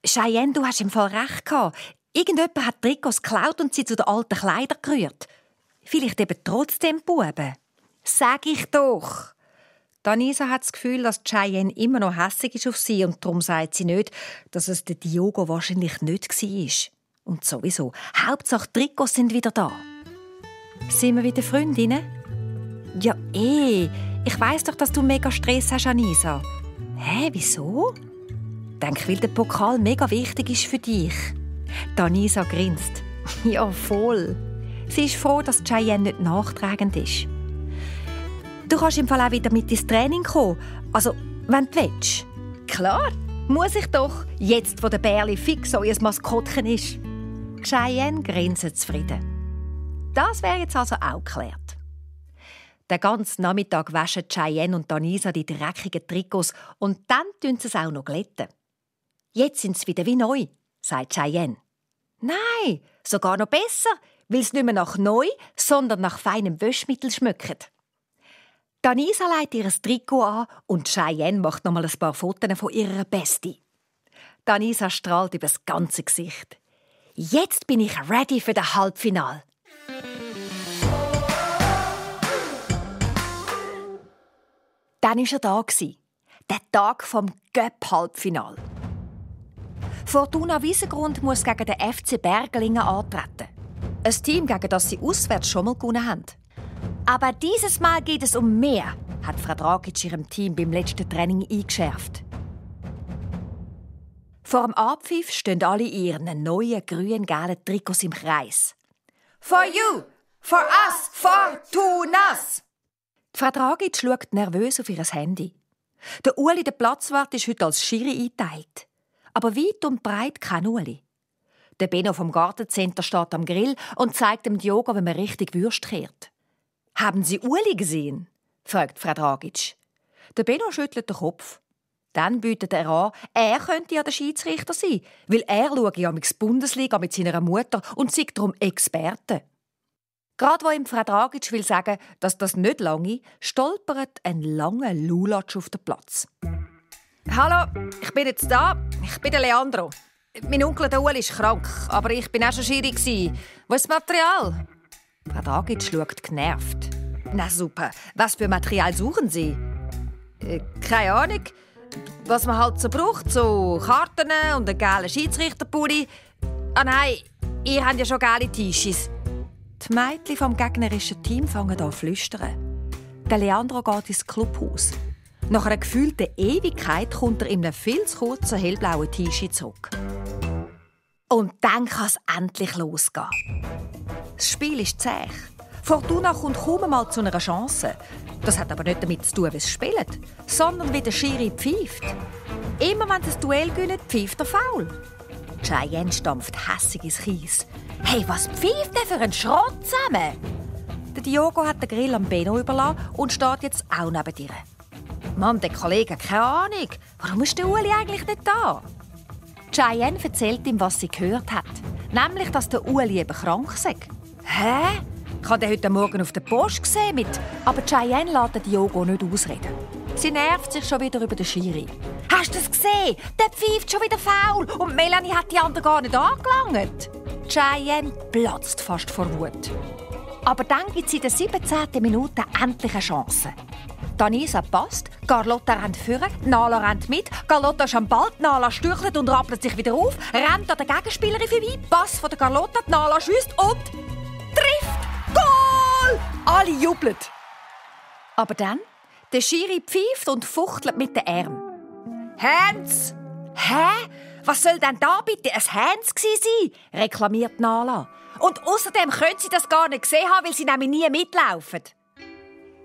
Cheyenne, du hast im Fall recht gehabt. Irgendjemand hat Trikots geklaut und sie zu den alten Kleidern gerührt. Vielleicht eben trotzdem Buben. Sag ich doch. Danisa hat das Gefühl, dass Cheyenne immer noch hässig ist auf sie und darum sagt sie nicht, dass es der Diogo wahrscheinlich nicht war. Und sowieso, Hauptsache Trikots sind wieder da. Sind wir wieder Freundinnen? Ja, ich weiss doch, dass du mega Stress hast, Anisa. Hä, wieso? Denk, weil der Pokal mega wichtig ist für dich. Danisa grinst. Ja, voll. Sie ist froh, dass Cheyenne nicht nachtragend ist. Du kannst im Fall auch wieder mit ins Training kommen. Also, wenn du willst. Klar, muss ich doch. Jetzt, wo der Bärli fix euer Maskottchen ist. Cheyenne grinst zufrieden. Das wäre jetzt also auch geklärt. Den ganzen Nachmittag waschen Cheyenne und Danisa die dreckigen Trikots und dann tun sie es auch noch glätten. Jetzt sind sie wieder wie neu, sagt Cheyenne. Nein, sogar noch besser, weil es nicht mehr nach neu, sondern nach feinem Wäschmittel schmeckt. Danisa legt ihr Trikot an und Cheyenne macht noch mal ein paar Fotos von ihrer Bestie. Danisa strahlt über das ganze Gesicht. Jetzt bin ich ready für das Halbfinale. Dann war er da, der Tag vom Göpp-Halbfinal. Fortuna Wiesengrund muss gegen den FC Berglingen antreten. Ein Team, gegen das sie auswärts schon mal gewonnen haben. Aber dieses Mal geht es um mehr, hat Frau Dragic ihrem Team beim letzten Training eingeschärft. Vor dem Abpfiff stehen alle in ihren neuen grün-gelben Trikots im Kreis. «For you! For us! Fortunas!» Frau Dragic schaut nervös auf ihr Handy. Der Uli, der Platzwart, ist heute als Schiri eingeteilt. Aber weit und breit kein Uli. Der Benno vom Gartencenter steht am Grill und zeigt dem Diogo, wie man richtig Würst kehrt. «Haben Sie Uli gesehen?» fragt Frau Dragic. Der Benno schüttelt den Kopf. Dann bietet er an, er könnte ja der Schiedsrichter sein, weil er schaue ja die Bundesliga mit seiner Mutter und sei darum Experte. Gerade wo ihm Frau Dragic will sagen, dass das nicht lange, stolpert ein langer Lulatsch auf den Platz. «Hallo, ich bin jetzt da. Ich bin der Leandro. Mein Onkel der Ueli ist krank, aber ich bin auch schon Schiri. Wo ist das Material?» Frau Dragic schaut genervt. «Na super, was für Material suchen Sie?» «Keine Ahnung. Was man halt so braucht, so Karten und einen gelben Schiedsrichterpulli. Ah nein, ihr habt ja schon geile T-Shirts.» Die Mädchen vom gegnerischen Team fangen an zu flüstern. Der Leandro geht ins Clubhaus. Nach einer gefühlten Ewigkeit kommt er in einem viel zu kurzen hellblauen T-Shirt zurück. Und dann kann es endlich losgehen. Das Spiel ist zäh. Fortuna kommt kaum einmal zu einer Chance. Das hat aber nicht damit zu tun, wie es spielt, sondern wie der Schiri pfeift. Immer wenn sie das Duell gewinnen, pfeift er faul. Cheyenne stampft hässig ins Kies. «Hey, was pfeift der für einen Schrott zusammen?» Der Diogo hat den Grill am Benno überlassen und steht jetzt auch neben dir. «Mann, der Kollege hat keine Ahnung. Warum ist der Uli eigentlich nicht da?» Cheyenne erzählt ihm, was sie gehört hat. Nämlich, dass der Uli eben krank sei. «Hä? Ich habe den heute Morgen auf der Post gesehen. Aber Cheyenne lässt den Diogo nicht ausreden. Sie nervt sich schon wieder über den Schiri. «Hast du es gesehen? Der pfeift schon wieder faul und Melanie hat die anderen gar nicht angelangt.» Cheyenne platzt fast vor Wut. Aber dann gibt sie in der 17. Minute endlich eine Chance. Danisa passt, Carlotta rennt vorne, Nala rennt mit, Carlotta ist am Ball, Nala stürchelt und rappelt sich wieder auf, rennt an der Gegenspielerin vorbei, Pass von der Carlotta, Nala schiesst und trifft! Goal! Alle jubeln. Aber dann, der Schiri pfeift und fuchtelt mit den Armen. «Hands!» «Hä? Was soll denn da bitte ein Hands sein?» reklamiert Nala. «Und außerdem können sie das gar nicht gesehen haben, weil sie nämlich nie mitlaufen.»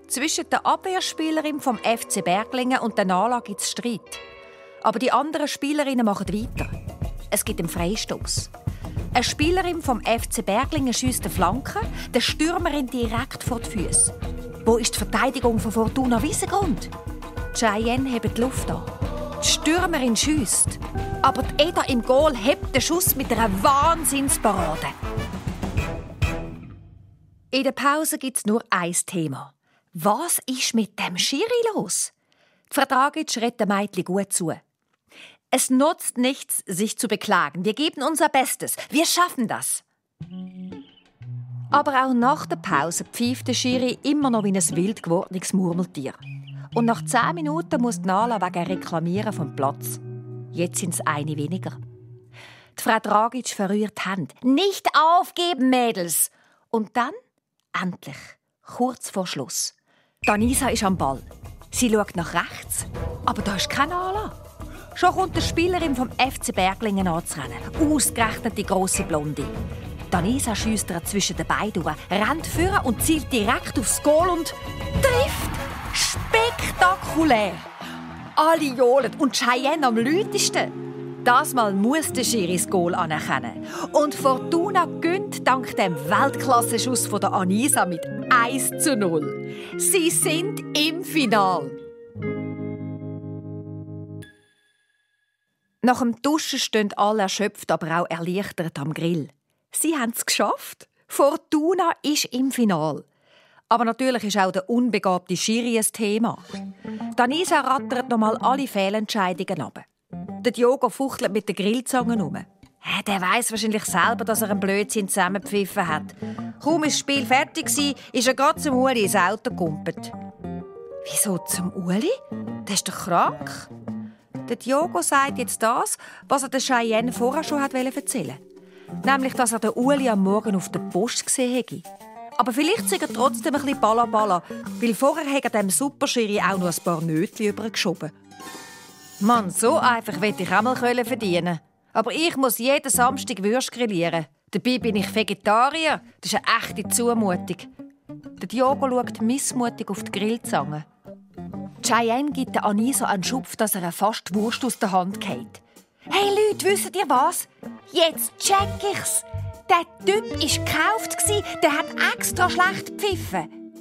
Zwischen der Abwehrspielerin vom FC Berglingen und der Nala gibt es Streit. Aber die anderen Spielerinnen machen weiter. Es gibt einen Freistoß. Eine Spielerin vom FC Berglingen schiesst eine Flanke, der Stürmerin direkt vor die Füße. Wo ist die Verteidigung von Fortuna Wiesengrund? Cheyenne hebt die Luft an. Die Stürmerin schiesst. Aber die Eda im Goal hebt den Schuss mit einer Wahnsinnsparade. In der Pause gibt es nur ein Thema. Was ist mit dem Schiri los? Die Frau Dragic redet dem Mädchen gut zu. Es nutzt nichts, sich zu beklagen. Wir geben unser Bestes. Wir schaffen das. Aber auch nach der Pause pfeift der Schiri immer noch wie ein wild gewordenes Murmeltier. Und nach 10 Minuten muss Nala wegen Reklamieren vom Platz. Jetzt sind es eine weniger. Die Frau Dragic verrührt die Hände. Nicht aufgeben, Mädels! Und dann, endlich, kurz vor Schluss. Danisa ist am Ball. Sie schaut nach rechts, aber da ist keine Nala. Schon kommt die Spielerin vom FC Berglingen anzurennen. Ausgerechnet die grosse Blonde. Danisa schiesst ihr zwischen den Beinen durch, rennt vor und zielt direkt aufs Goal und trifft. Spektakulär! Alle johlen und Cheyenne am lautesten. Das Mal muss der Schiri das Goal anerkennen. Und Fortuna gönnt dank dem Weltklasse-Schuss von der Anisa mit 1:0. Sie sind im Finale. Nach dem Duschen stehen alle erschöpft, aber auch erleichtert am Grill. Sie haben es geschafft. Fortuna ist im Finale. Aber natürlich ist auch der unbegabte Schiri ein Thema. Danisa rattert nochmal alle Fehlentscheidungen ab. Der Diogo fuchtelt mit der Grillzange rum. Der weiss wahrscheinlich selber, dass er einen Blödsinn zusammengepfiffen hat. Kaum ist das Spiel fertig war, ist er gerade zum Uli ins Auto gekumpelt. Wieso zum Uli? Der ist doch krank. Der Diogo sagt jetzt das, was er der Cheyenne vorher schon erzählen wollte. Nämlich, dass er den Uli am Morgen auf der Post gesehen hätte. Aber vielleicht sei er trotzdem ein bisschen balla, weil vorher hat er dem Superschiri auch noch ein paar Nötchen übergeschoben. Mann, so einfach will ich auch mal verdienen. Aber ich muss jeden Samstag Würst grillieren. Dabei bin ich Vegetarier. Das ist eine echte Zumutung. Der Diogo schaut missmutig auf die Grillzange. Cheyenne gibt der Anisa einen Schupf, dass er fast die Wurst aus der Hand fällt. «Hey Leute, wisst ihr was? Jetzt check ich's! Der Typ war gekauft, der hat extra schlecht gepfiffen!»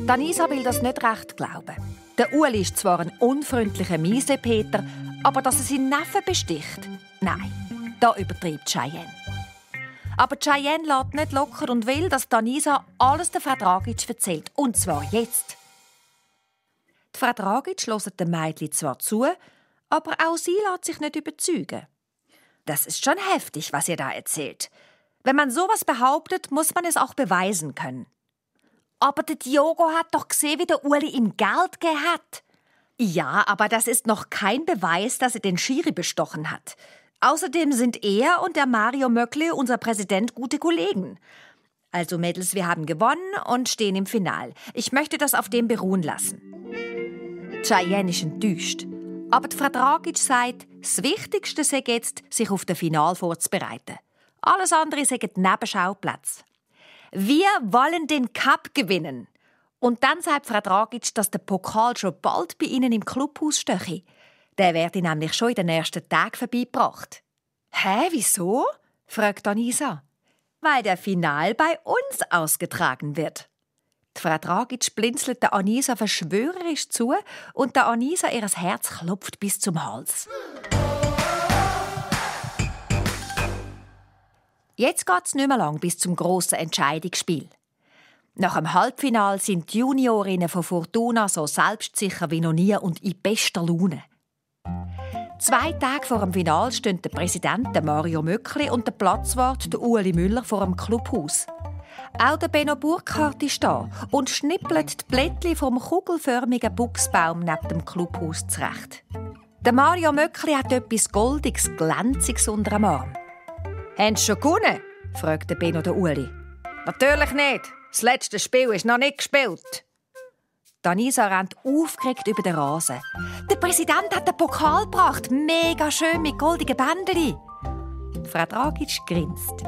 Anisa will das nicht recht glauben. Der Uli ist zwar ein unfreundlicher Miesepeter, aber dass er seinen Neffen besticht? Nein, da übertreibt Cheyenne. Aber Cheyenne lässt nicht locker und will, dass Anisa alles der Frau Dragic erzählt. Und zwar jetzt. Die Frau Dragic hört dem Mädchen zwar zu, aber auch sie lässt sich nicht überzeugen. Das ist schon heftig, was ihr da erzählt. Wenn man sowas behauptet, muss man es auch beweisen können. Aber der Diogo hat doch gesehen, wie der Uli ihm Geld gegeben hat. Ja, aber das ist noch kein Beweis, dass er den Schiri bestochen hat. Außerdem sind er und der Mario Möckli, unser Präsident, gute Kollegen. Also Mädels, wir haben gewonnen und stehen im Finale. Ich möchte das auf dem beruhen lassen. Cheyenne ist enttäuscht. Aber die Frau Dragic sagt, das Wichtigste sei jetzt, sich auf das Finale vorzubereiten. Alles andere sei Nebenschauplätze. Wir wollen den Cup gewinnen. Und dann sagt Frau Dragic, dass der Pokal schon bald bei ihnen im Clubhaus stehe. Der werde nämlich schon in den ersten Tagen vorbeigebracht. «Hä, wieso?» fragt Anisa. «Weil der Final bei uns ausgetragen wird.» Die Frau Dragic blinzelt der Anisa verschwörerisch zu und der Anisa ihr Herz klopft bis zum Hals. Jetzt geht es nicht mehr lang bis zum grossen Entscheidungsspiel. Nach dem Halbfinale sind die Juniorinnen von Fortuna so selbstsicher wie noch nie und in bester Laune. 2 Tage vor dem Finale stehen der Präsident Mario Möckli und der Platzwart Ueli Müller vor dem Clubhaus. Auch der Benno Burkhardt ist da und schnippelt die Blättchen vom kugelförmigen Buchsbaum neben dem Clubhaus zurecht. Der Mario Möckli hat etwas Goldiges, Glänziges unter dem Arm. «Haben Sie schon gewonnen?» fragt der Benno den Uli. «Natürlich nicht. Das letzte Spiel ist noch nicht gespielt.» Anisa rennt aufgeregt über den Rasen. «Der Präsident hat den Pokal gebracht. Mega schön mit goldigen Bändern.» Frau Dragic grinst.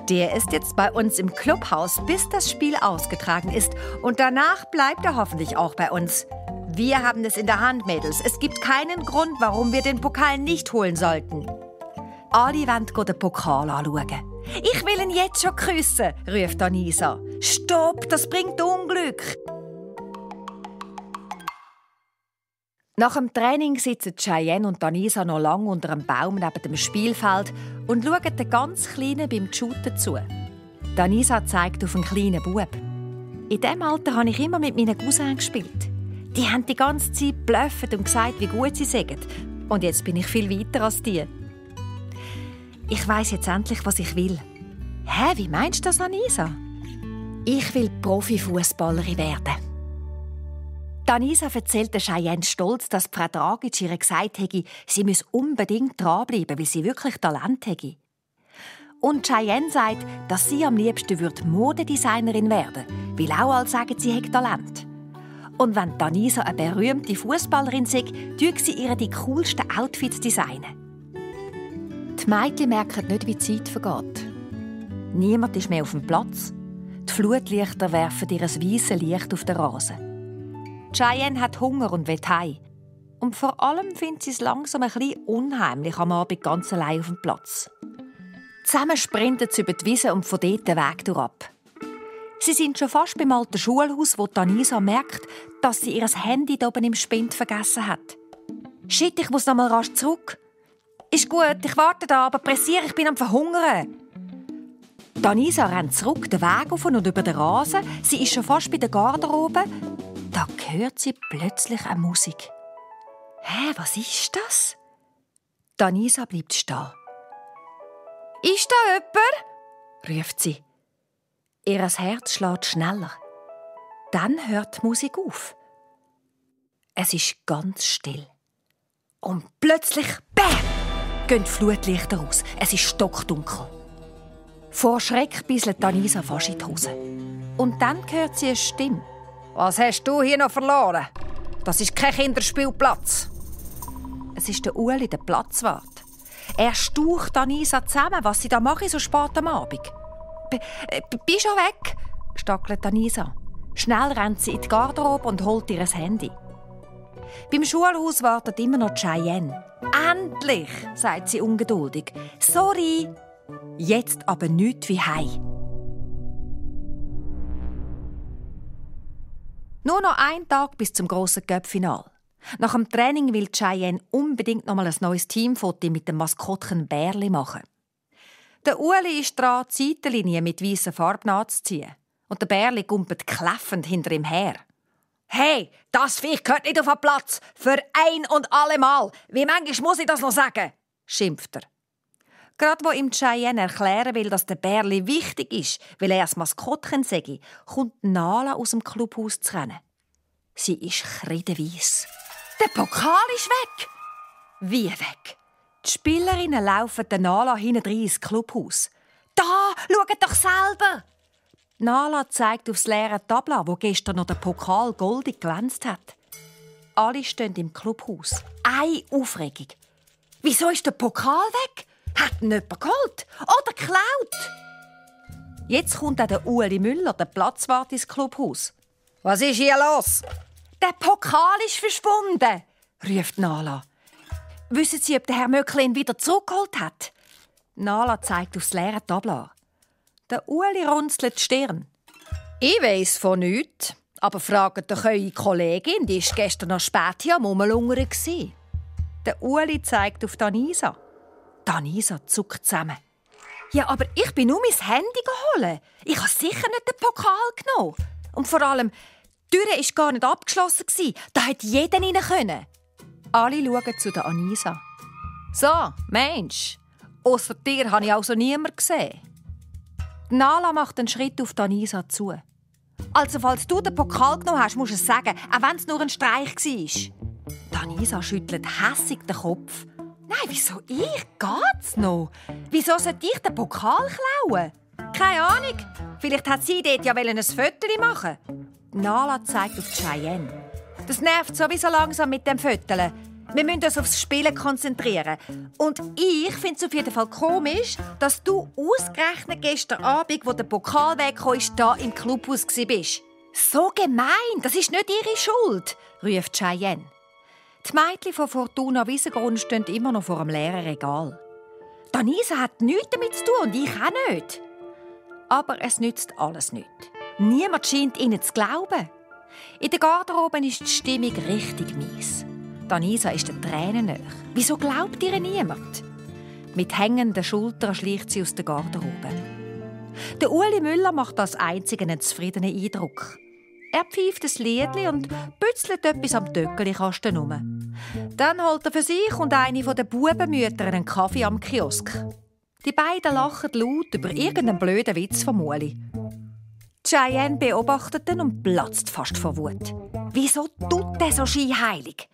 «Der ist jetzt bei uns im Clubhaus, bis das Spiel ausgetragen ist. Und danach bleibt er hoffentlich auch bei uns. Wir haben es in der Hand, Mädels. Es gibt keinen Grund, warum wir den Pokal nicht holen sollten.» Alle wollen den Pokal anschauen. «Ich will ihn jetzt schon küssen», ruft Anisa. «Stopp, das bringt Unglück!» Nach dem Training sitzen Cheyenne und Danisa noch lange unter einem Baum neben dem Spielfeld und schauen den ganz Kleinen beim Shooten zu. Danisa zeigt auf einen kleinen Bub. In diesem Alter habe ich immer mit meinen Cousins gespielt. Die haben die ganze Zeit geblufft und gesagt, wie gut sie sind. Und jetzt bin ich viel weiter als die. Ich weiss jetzt endlich, was ich will. Hä, wie meinst du das, Danisa? Ich will Profifußballerin werden. Danisa erzählte Cheyenne stolz, dass Frau Dragic ihr gesagt hätte, sie müsse unbedingt dranbleiben, weil sie wirklich Talent hätte. Und Cheyenne sagt, dass sie am liebsten Modedesignerin werden würde, weil auch alle sagen, sie hätte Talent. Und wenn Danisa eine berühmte Fußballerin sei, tue sie ihr die coolsten Outfits designen. Die Mädchen merken nicht, wie die Zeit vergeht. Niemand ist mehr auf dem Platz. Die Flutlichter werfen ihr weißes Licht auf den Rasen. Cheyenne hat Hunger und will heim. Und vor allem findet sie es langsam ein bisschen unheimlich am Abend ganz allein auf dem Platz. Zusammen sprinten sie über die Wiese und von dort den Weg durchab. Sie sind schon fast beim alten Schulhaus, wo Danisa merkt, dass sie ihr Handy da oben im Spind vergessen hat. «Shit, ich muss noch mal rasch zurück.» «Ist gut, ich warte da, aber pressiere, ich bin am Verhungern.» Danisa rennt zurück den Weg auf und über den Rasen. Sie ist schon fast bei der Garderobe. Da hört sie plötzlich eine Musik. «Hä, was ist das?» Danisa bleibt stehen. «Ist da jemand?» ruft sie. Ihr Herz schlägt schneller. Dann hört die Musik auf. Es ist ganz still. Und plötzlich, bäm, gehen die Flutlichter aus. Es ist stockdunkel. Vor Schreck bisselt Danisa fast in die Hose. Und dann hört sie eine Stimme. «Was hast du hier noch verloren? Das ist kein Kinderspielplatz.» Es ist der Ueli, der Platzwart. Er staucht Danisa zusammen, was sie da mache so spät am Abend. «Bist schon weg?» stackelt Danisa. Schnell rennt sie in die Garderobe und holt ihr Handy. Beim Schulhaus wartet immer noch Cheyenne. «Endlich!» sagt sie ungeduldig. «Sorry!» Jetzt aber nichts wie heim. Nur noch ein Tag bis zum grossen Cup-Final. Nach dem Training will Cheyenne unbedingt noch mal ein neues Teamfoto mit dem Maskottchen Bärli machen. Der Ueli ist dran, die Seitenlinie mit weißer Farbe nachzuziehen. Und der Bärli gumpelt kläffend hinter ihm her. «Hey, das Viech gehört nicht auf den Platz! Für ein und allemal! Wie manchmal muss ich das noch sagen?» schimpft er. Gerade wo ihm Cheyenne erklären will, dass der Bärli wichtig ist, weil er das Maskottchen sei, kommt Nala aus dem Clubhaus zu rennen. Sie ist kreideweiss. «Der Pokal ist weg!» «Wie weg?» Die Spielerinnen laufen der Nala hinten ins Clubhaus. «Da, schaut doch selber!» Nala zeigt aufs leere Tableau, wo gestern noch der Pokal goldig glänzt hat. Alle stehen im Clubhaus. Eine Aufregung. «Wieso ist der Pokal weg? Hat ihn jemand geholt? Oder geklaut?» Jetzt kommt auch der Ueli Müller, der Platzwart, ins Clubhaus. «Was ist hier los?» «Der Pokal ist verschwunden!» ruft Nala. «Wissen Sie, ob der Herr Möckli ihn wieder zurückgeholt hat?» Nala zeigt aufs leere Tableau. Der Ueli runzelt die Stirn. «Ich weiss von nichts, aber fragt doch eure Kollegin, die war gestern noch spät hier am Rumlungern. Der Ueli zeigt auf Danisa. Danisa zuckt zusammen. «Ja, aber ich bin nur mein Handy geholt. Ich habe sicher nicht den Pokal genommen. Und vor allem, die Tür war gar nicht abgeschlossen. Da hätte jeder rein können.» Alle schauen zu der Anisa. «So, Mensch, ausser dir habe ich also niemanden gesehen.» Die Nala macht einen Schritt auf Danisa zu. «Also, falls du den Pokal genommen hast, musst du es sagen, auch wenn es nur ein Streich war.» Danisa schüttelt hässig den Kopf. «Nein, wieso ich? Geht's noch? Wieso sollte ich den Pokal klauen?» «Keine Ahnung. Vielleicht hat sie dort ja ein Foto machen. Nala zeigt auf Cheyenne. «Das nervt sowieso langsam mit dem Foteln. Wir müssen uns aufs Spielen konzentrieren. Und ich finde es auf jeden Fall komisch, dass du ausgerechnet gestern Abend, wo der Pokal weggekommen ist, hier im Clubhaus warst. So gemein, das ist nicht ihre Schuld», ruft Cheyenne. Die Mädchen von Fortuna Wiesengrund stehen immer noch vor einem leeren Regal. Danisa hat nichts damit zu tun und ich auch nicht. Aber es nützt alles nichts. Niemand scheint ihnen zu glauben. In der Garderobe ist die Stimmung richtig mies. Anisa ist den Tränen nahe. Wieso glaubt ihr niemand? Mit hängenden Schultern schleicht sie aus der Garderobe. Der Ueli Müller macht als einziger einen zufriedenen Eindruck. Er pfeift ein Liedli und bützelt etwas am Töckeli-Kasten herum. Dann holt er für sich und eine der Bubenmütter einen Kaffee am Kiosk. Die beiden lachen laut über irgendeinen blöden Witz von Ueli. Cheyenne beobachtet ihn und platzt fast vor Wut. Wieso tut er so scheinheilig?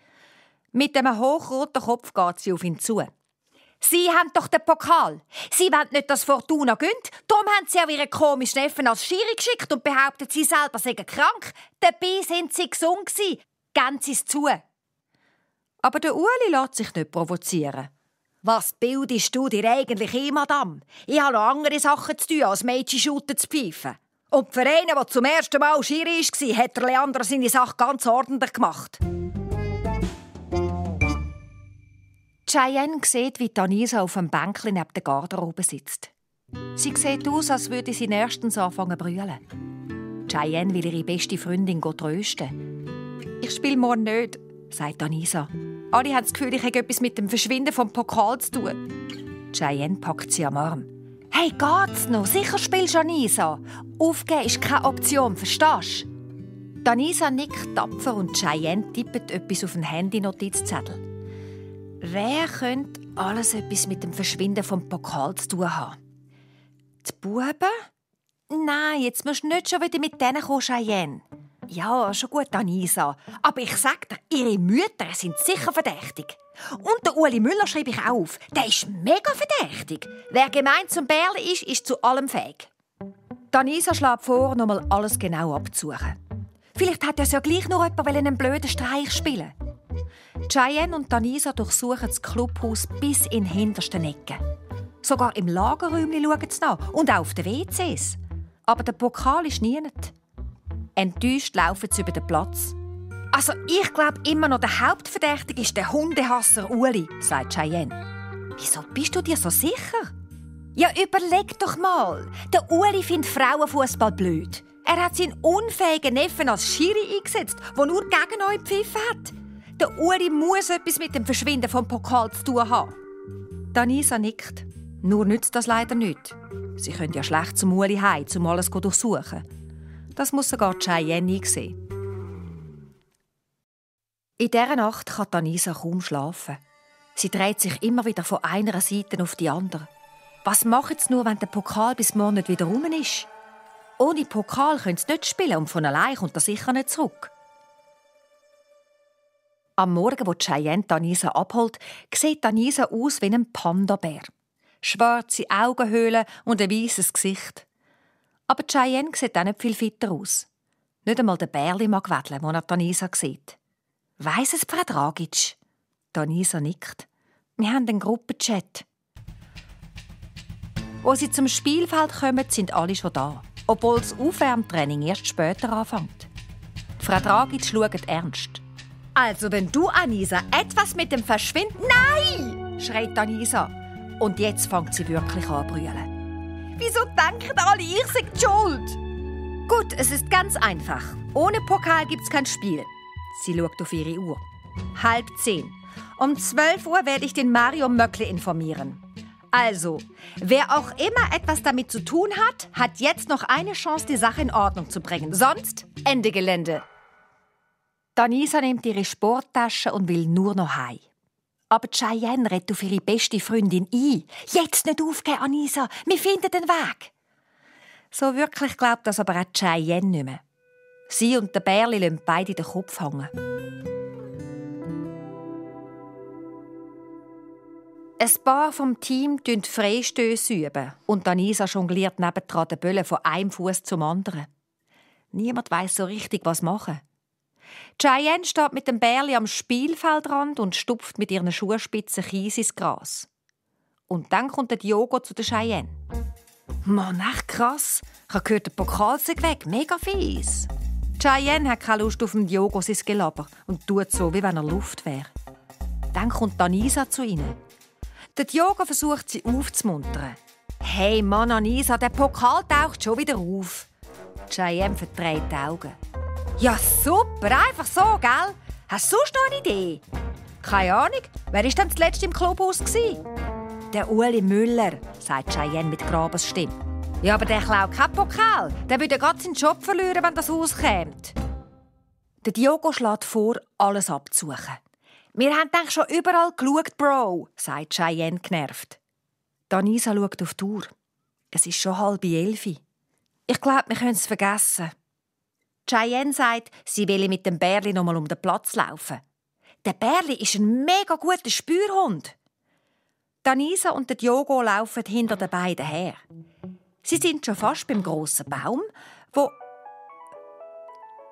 Mit einem hochroten Kopf geht sie auf ihn zu. Sie haben doch den Pokal. Sie wollen nicht, dass Fortuna gönnt. Darum haben sie auch ihren komischen Neffen als Schiri geschickt und behaupten, sie selber seien krank. Dabei sind sie gesund gewesen. Geben sie es zu. Aber der Ueli lässt sich nicht provozieren. Was bildest du dir eigentlich ein, Madame? Ich habe noch andere Sachen zu tun, als Mädchenschuten zu pfeifen. Und für einen, der zum ersten Mal Schiri war, hat der Leandro seine Sache ganz ordentlich gemacht. Cheyenne sieht, wie Anisa auf einem Bänkchen neben der Garderobe sitzt. Sie sieht aus, als würde sie nächstens anfangen zu brüllen. Cheyenne will ihre beste Freundin trösten. «Ich spiele morgen nicht», sagt Anisa. «Alle haben das Gefühl, ich habe etwas mit dem Verschwinden vom Pokal zu tun.» Cheyenne packt sie am Arm. «Hey, geht's noch? Sicher spielst du, Anisa. Aufgeben ist keine Option, verstehst du?» Anisa nickt tapfer und Cheyenne tippt etwas auf einen Handy-Notizzettel. Wer könnte alles etwas mit dem Verschwinden vom Pokal zu tun haben? Die Buben? Nein, jetzt musst du nicht schon wieder mit denen kommen, Cheyenne. Ja, schon gut, Anisa. Aber ich sag dir, ihre Mütter sind sicher verdächtig. Und der Ueli Müller schreibe ich auch auf. Der ist mega verdächtig. Wer gemein zum Bärli ist zu allem fähig. Anisa schlägt vor, noch mal alles genau abzusuchen. Vielleicht hat ja gleich noch jemand einen blöden Streich spielen. Cheyenne und Anisa durchsuchen das Clubhaus bis in den hintersten Ecken. Sogar im Lagerräumchen schauen sie nach und auch auf den WCs. Aber der Pokal ist niemand. Enttäuscht laufen sie über den Platz. «Also, ich glaube immer noch, der Hauptverdächtige ist der Hundehasser Ueli», sagt Cheyenne. «Wieso bist du dir so sicher?» «Ja, überleg doch mal. Der Ueli findet Frauenfußball blöd. Er hat seinen unfähigen Neffen als Schiri eingesetzt, der nur gegen euch gepfiffen hat. Der Ueli muss etwas mit dem Verschwinden vom Pokal zu tun haben.» Anisa nickt. Nur nützt das leider nicht. Sie können ja schlecht zum Ueli heim, um alles zu durchsuchen. Das muss sogar Cheyenne einsehen. In dieser Nacht kann Anisa kaum schlafen. Sie dreht sich immer wieder von einer Seite auf die andere. Was machen sie nur, wenn der Pokal bis morgen nicht wieder rum ist? Ohne Pokal können sie nicht spielen und von allein kommt er sicher nicht zurück. Am Morgen, wo Cheyenne Anisa abholt, sieht Anisa aus wie ein Panda-Bär. Schwarze Augenhöhlen und ein weißes Gesicht. Aber Cheyenne sieht auch nicht viel fitter aus. Nicht einmal der Bärli mag wedeln, den er Anisa sieht. «Weiss es Frau Dragic?» Anisa nickt. «Wir haben einen Gruppenchat.» Als sie zum Spielfeld kommen, sind alle schon da, obwohl das Aufwärmtraining erst später anfängt. Frau Dragic schaut ernst. «Also, wenn du, Anisa, etwas mit dem Verschwinden...» «Nein!» schreit Anisa. Und jetzt fängt sie wirklich an zu brüllen. «Wieso denken alle, ich sei die Schuld?» «Gut, es ist ganz einfach. Ohne Pokal gibt's kein Spiel.» Sie schaut auf ihre Uhr. 9:30. Um 12 Uhr werde ich den Mario Möckli informieren. Also, wer auch immer etwas damit zu tun hat, hat jetzt noch eine Chance, die Sache in Ordnung zu bringen. Sonst Ende Gelände. Anisa nimmt ihre Sporttasche und will nur noch heim. Aber Cheyenne redet auf ihre beste Freundin ein. «Jetzt nicht aufgeben, Anisa, wir finden den Weg!» So wirklich glaubt das aber auch Cheyenne nicht mehr. Sie und der Bärli lassen beide den Kopf hängen. Ein paar vom Team üben Freistöße und Anisa jongliert nebendran den Böllen von einem Fuß zum anderen. Niemand weiss so richtig, was machen. Cheyenne steht mit dem Bärli am Spielfeldrand und stupft mit ihren Schuhspitzen Kies ins Gras. Und dann kommt der Diogo zu der Cheyenne. «Mann, echt krass. Ich habe gehört, der Pokal sei weg. Mega fies.» Cheyenne hat keine Lust auf den Diogo sein Gelaber und tut so, wie wenn er Luft wäre. Dann kommt Anisa zu ihnen. Der Diogo versucht, sie aufzumuntern. «Hey Mann, Anisa, der Pokal taucht schon wieder auf.» Cheyenne verdreht die Augen. «Ja super, einfach so, gell? Hast du sonst noch eine Idee?» Keine Ahnung. Wer war denn zuletzt im Clubhaus? Der Uli Müller, sagt Cheyenne mit Grabesstimme. Ja, aber der klaut keinen Pokal. Der würde gerade seinen Job verlieren, wenn das Haus käme. Der Diogo schlägt vor, alles abzusuchen. «Wir haben eigentlich schon überall geschaut, Bro», sagt Cheyenne genervt. Danisa schaut auf die Uhr. Es ist schon 10:30. Ich glaube, wir können es vergessen. Cheyenne sagt, sie will mit dem Bärli noch mal um den Platz laufen. Der Bärli ist ein mega guter Spürhund. Danisa und der Diogo laufen hinter den beiden her. Sie sind schon fast beim grossen Baum, wo...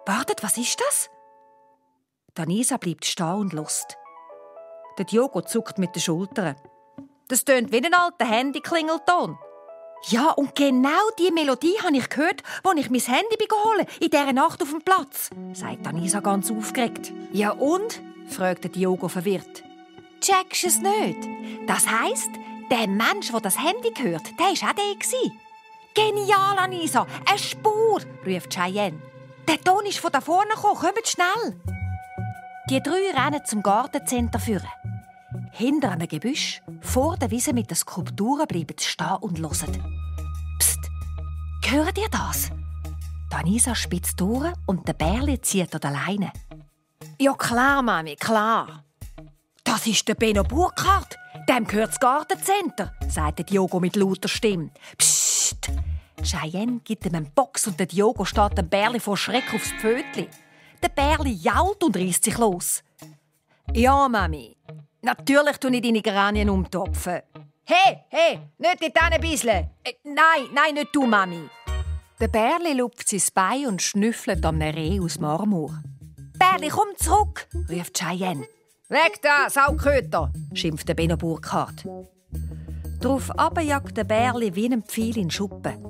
Wartet, was ist das? Danisa bleibt stehen und lust. Der Diogo zuckt mit den Schultern. Das tönt wie ein alter Handyklingelton. Ja, und genau diese Melodie habe ich gehört, als ich mein Handy geholt habe, in dieser Nacht auf dem Platz, sagt Danisa ganz aufgeregt. Ja und? Fragt der Diogo verwirrt. Checkst du es nicht? Das heisst, der Mensch, der das Handy gehört, der war auch der. Genial, Anisa! Eine Spur! Ruft Cheyenne. Der Ton ist von da vorne gekommen. Kommt schnell! Die 3 rennen zum Gartencenter führen. Hinter einem Gebüsch, vor der Wiese mit den Skulpturen bleiben sie stehen und hören. Psst! Hört ihr das? Danisa spitzt die Ohren und der Bärli zieht an der Leine. Ja klar, Mami, klar. Das ist der Benno Burkhardt. Dem gehört das Gartencenter, sagt Diogo mit lauter Stimme. Psst! Cheyenne gibt ihm einen Box und der Diogo steht dem Bärli vor Schreck aufs Pfötli. Der Bärli jault und reißt sich los. Ja, Mami. Natürlich tue ich deine Geranien umtopfen. Hey, nicht dort ein bisschen. Nein, nicht du, Mami. Der Bärli lupft sein Bein und schnüffelt am Reh aus Marmor. Bärli, komm zurück, ruft Cheyenne. Weg da, Sauköter, schimpft der Benno Burkhardt. Darauf jagt der Bärli wie ein Pfeil in den Schuppen.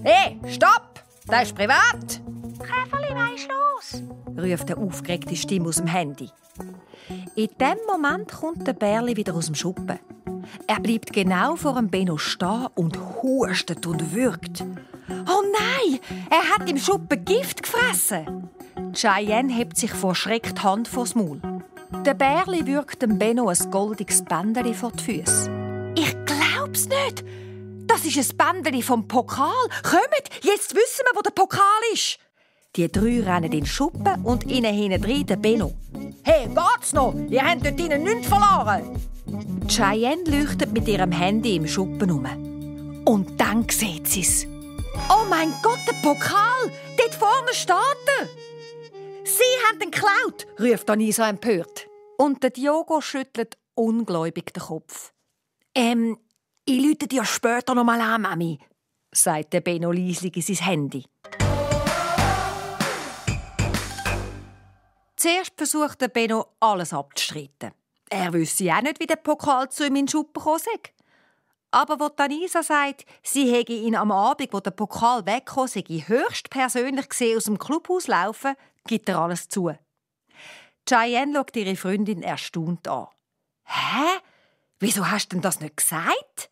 Hey, stopp! Das ist privat! Käferli, was ist los? Ruft eine aufgeregte Stimme aus dem Handy. In dem Moment kommt der Bärli wieder aus dem Schuppen. Er bleibt genau vor dem Benno stehen und hustet und würgt. Oh nein! Er hat im Schuppen Gift gefressen! Cheyenne hebt sich vor Schreck die Hand vors Maul. Der Bärli würgt dem Benno ein goldiges Bändeli vor die Füße. Ich glaub's nicht! Das ist ein Bändeli vom Pokal! Kommt! Jetzt wissen wir, wo der Pokal ist! Die 3 rennen in den Schuppen und innen hinten der Benno. Hey, geht's noch? Ihr habt dort innen nichts verloren! Cheyenne leuchtet mit ihrem Handy im Schuppen um. Und dann sieht sie's. Oh mein Gott, der Pokal! Dort vorne steht er! Sie haben ihn geklaut, ruft Danisa empört. Und der Diogo schüttelt ungläubig den Kopf. Ich rufe dir später noch mal an, Mami, sagt der Benno leislich in sein Handy. Zuerst versucht der Benno, alles abzustreiten. Er wüsste auch nicht, wie der Pokal zu ihm in den Schuppen gekommen sei. Aber wo Danisa sagt, sie hätte ihn am Abend, wo der Pokal weggekommen sei, höchstpersönlich gesehen aus dem Clubhaus laufen, gibt er alles zu. Cheyenne schaut ihre Freundin erstaunt an. «Hä? Wieso hast du denn das nicht gesagt?»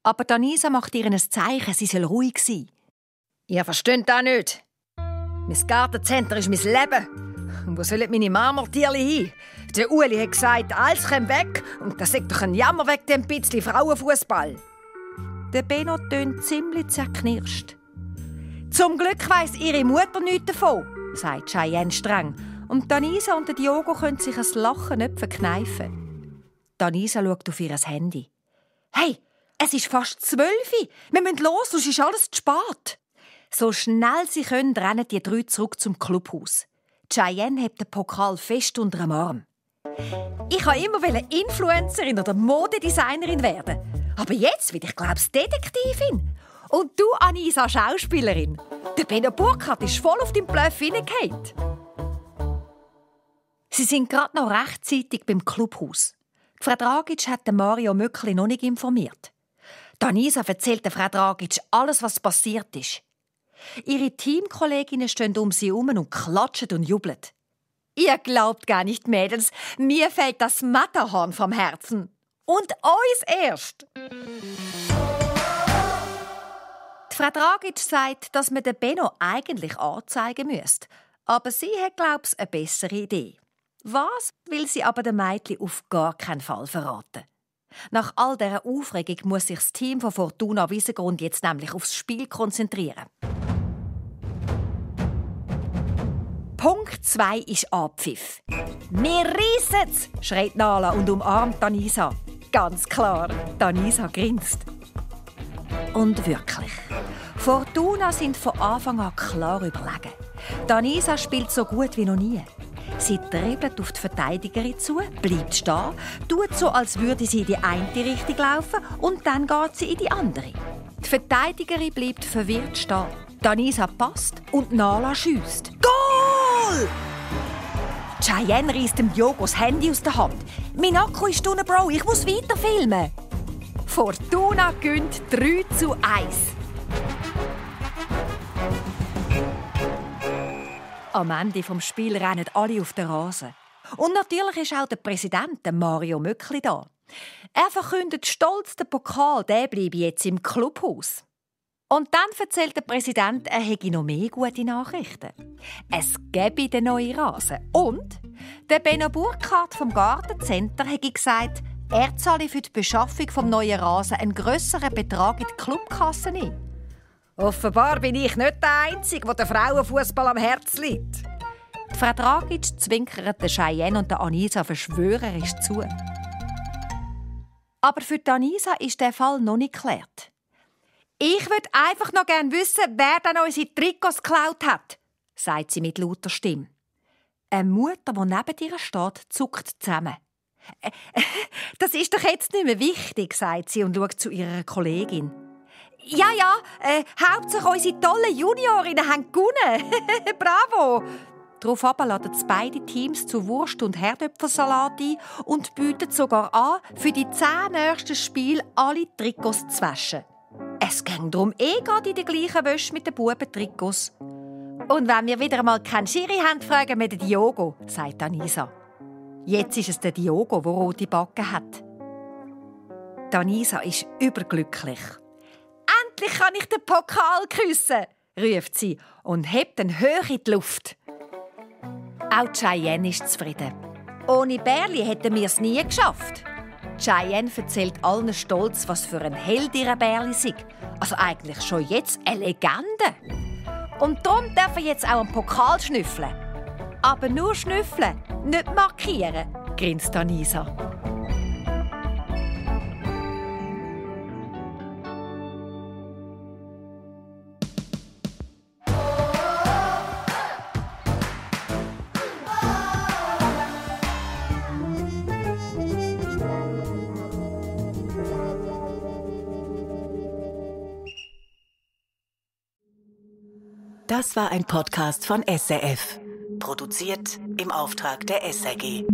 Aber Danisa macht ihr ein Zeichen, sie soll ruhig sein. «Ihr versteht das nicht. Mein Gartencenter ist mein Leben. Und wo sollen meine Marmortierli hin? Der Uli hat gesagt, alles kommt weg und das ist doch ein Jammer wegen dem bisschen Frauenfußball.» Der Benno tönt ziemlich zerknirscht. «Zum Glück weiss ihre Mutter nichts davon», sagt Cheyenne streng. Und Danisa und Diogo können sich ein Lachen nicht verkneifen. Danisa schaut auf ihr Handy. «Hey, es ist fast 12 Uhr. Wir müssen los, sonst ist alles zu spät.» So schnell sie können, rennen die 3 zurück zum Clubhaus. Cheyenne hebt den Pokal fest unter dem Arm. «Ich wollte immer Influencerin oder Modedesignerin werden. Aber jetzt will ich, Detektivin. Und du, Anisa, Schauspielerin. Der Benno Burkhardt ist voll auf deinen Bluff hineingefallen.» Sie sind gerade noch rechtzeitig beim Clubhaus. Frau Dragic hat Mario Möckli noch nicht informiert. Danisa erzählt Frau Dragic alles, was passiert ist. Ihre Teamkolleginnen stehen um sie herum und klatschen und jubeln. «Ihr glaubt gar nicht, Mädels, mir fällt das Matterhorn vom Herzen. Und euch erst!» Die Frau Dragic sagt, dass man den Benno eigentlich anzeigen müsste. Aber sie hat, glaube ich, eine bessere Idee. Was will sie aber den Mädchen auf gar keinen Fall verraten? Nach all dieser Aufregung muss sich das Team von Fortuna Wiesengrund jetzt nämlich aufs Spiel konzentrieren. Punkt 2 ist Abpfiff. «Wir reissen's!» schreit Nala und umarmt Danisa. Ganz klar, Danisa grinst. Und wirklich, Fortuna sind von Anfang an klar überlegen. Danisa spielt so gut wie noch nie. Sie dribbelt auf die Verteidigerin zu, bleibt stehen, tut so, als würde sie in die eine Richtung laufen und dann geht sie in die andere. Die Verteidigerin bleibt verwirrt stehen. Danisa passt und Nala schiesst. Goal! Cheyenne reißt dem Diogo das Handy aus der Hand. «Mein Akku ist unten, Bro, ich muss weiter filmen!» Fortuna gewinnt 3:1. Am Ende des Spiels rennen alle auf den Rasen. Und natürlich ist auch der Präsident, Mario Möckli, da. Er verkündet stolz, der Pokal, der bleibe jetzt im Clubhaus. Und dann erzählt der Präsident, er hätte noch mehr gute Nachrichten. Es gäbe den neuen Rasen. Und der Benno Burkhardt vom Gartencenter hätte gesagt, er zahle für die Beschaffung des neuen Rasen einen grösseren Betrag in die Clubkasse ein. Offenbar bin ich nicht der Einzige, der den Frauenfußball am Herzen liegt. Die Frau Dragic zwinkert der Cheyenne und der Anisa verschwörerisch zu. Aber für die Anisa ist der Fall noch nicht geklärt. «Ich würde einfach noch gerne wissen, wer denn unsere Trikots geklaut hat», sagt sie mit lauter Stimme. Eine Mutter, die neben ihr steht, zuckt zusammen. «Das ist doch jetzt nicht mehr wichtig», sagt sie und schaut zu ihrer Kollegin. «Ja, Hauptsache unsere tollen Juniorinnen haben gewonnen. Bravo!» Daraufhin laden beide Teams zu Wurst- und Herdöpfelsalat ein und bieten sogar an, für die 10 nächsten Spiele alle Trikots zu waschen. Es ging darum gerade in der gleichen Wäsche mit den Bubentrikots. «Und wenn wir wieder einmal keinen Schiri haben, fragen wir den Diogo», sagt Anisa. Jetzt ist es der Diogo, der rote Backen hat. Anisa ist überglücklich. «Endlich kann ich den Pokal küssen», ruft sie und hebt ihn hoch in die Luft. Auch Cheyenne ist zufrieden. Ohne Bärli hätten wir es nie geschafft. Cheyenne erzählt allen stolz, was für ein Held ihre Bärli sei. Also eigentlich schon jetzt eine Legende. Und darum darf er jetzt auch einen Pokal schnüffeln. Aber nur schnüffeln, nicht markieren, grinst Anisa. Das war ein Podcast von SRF. Produziert im Auftrag der SRG.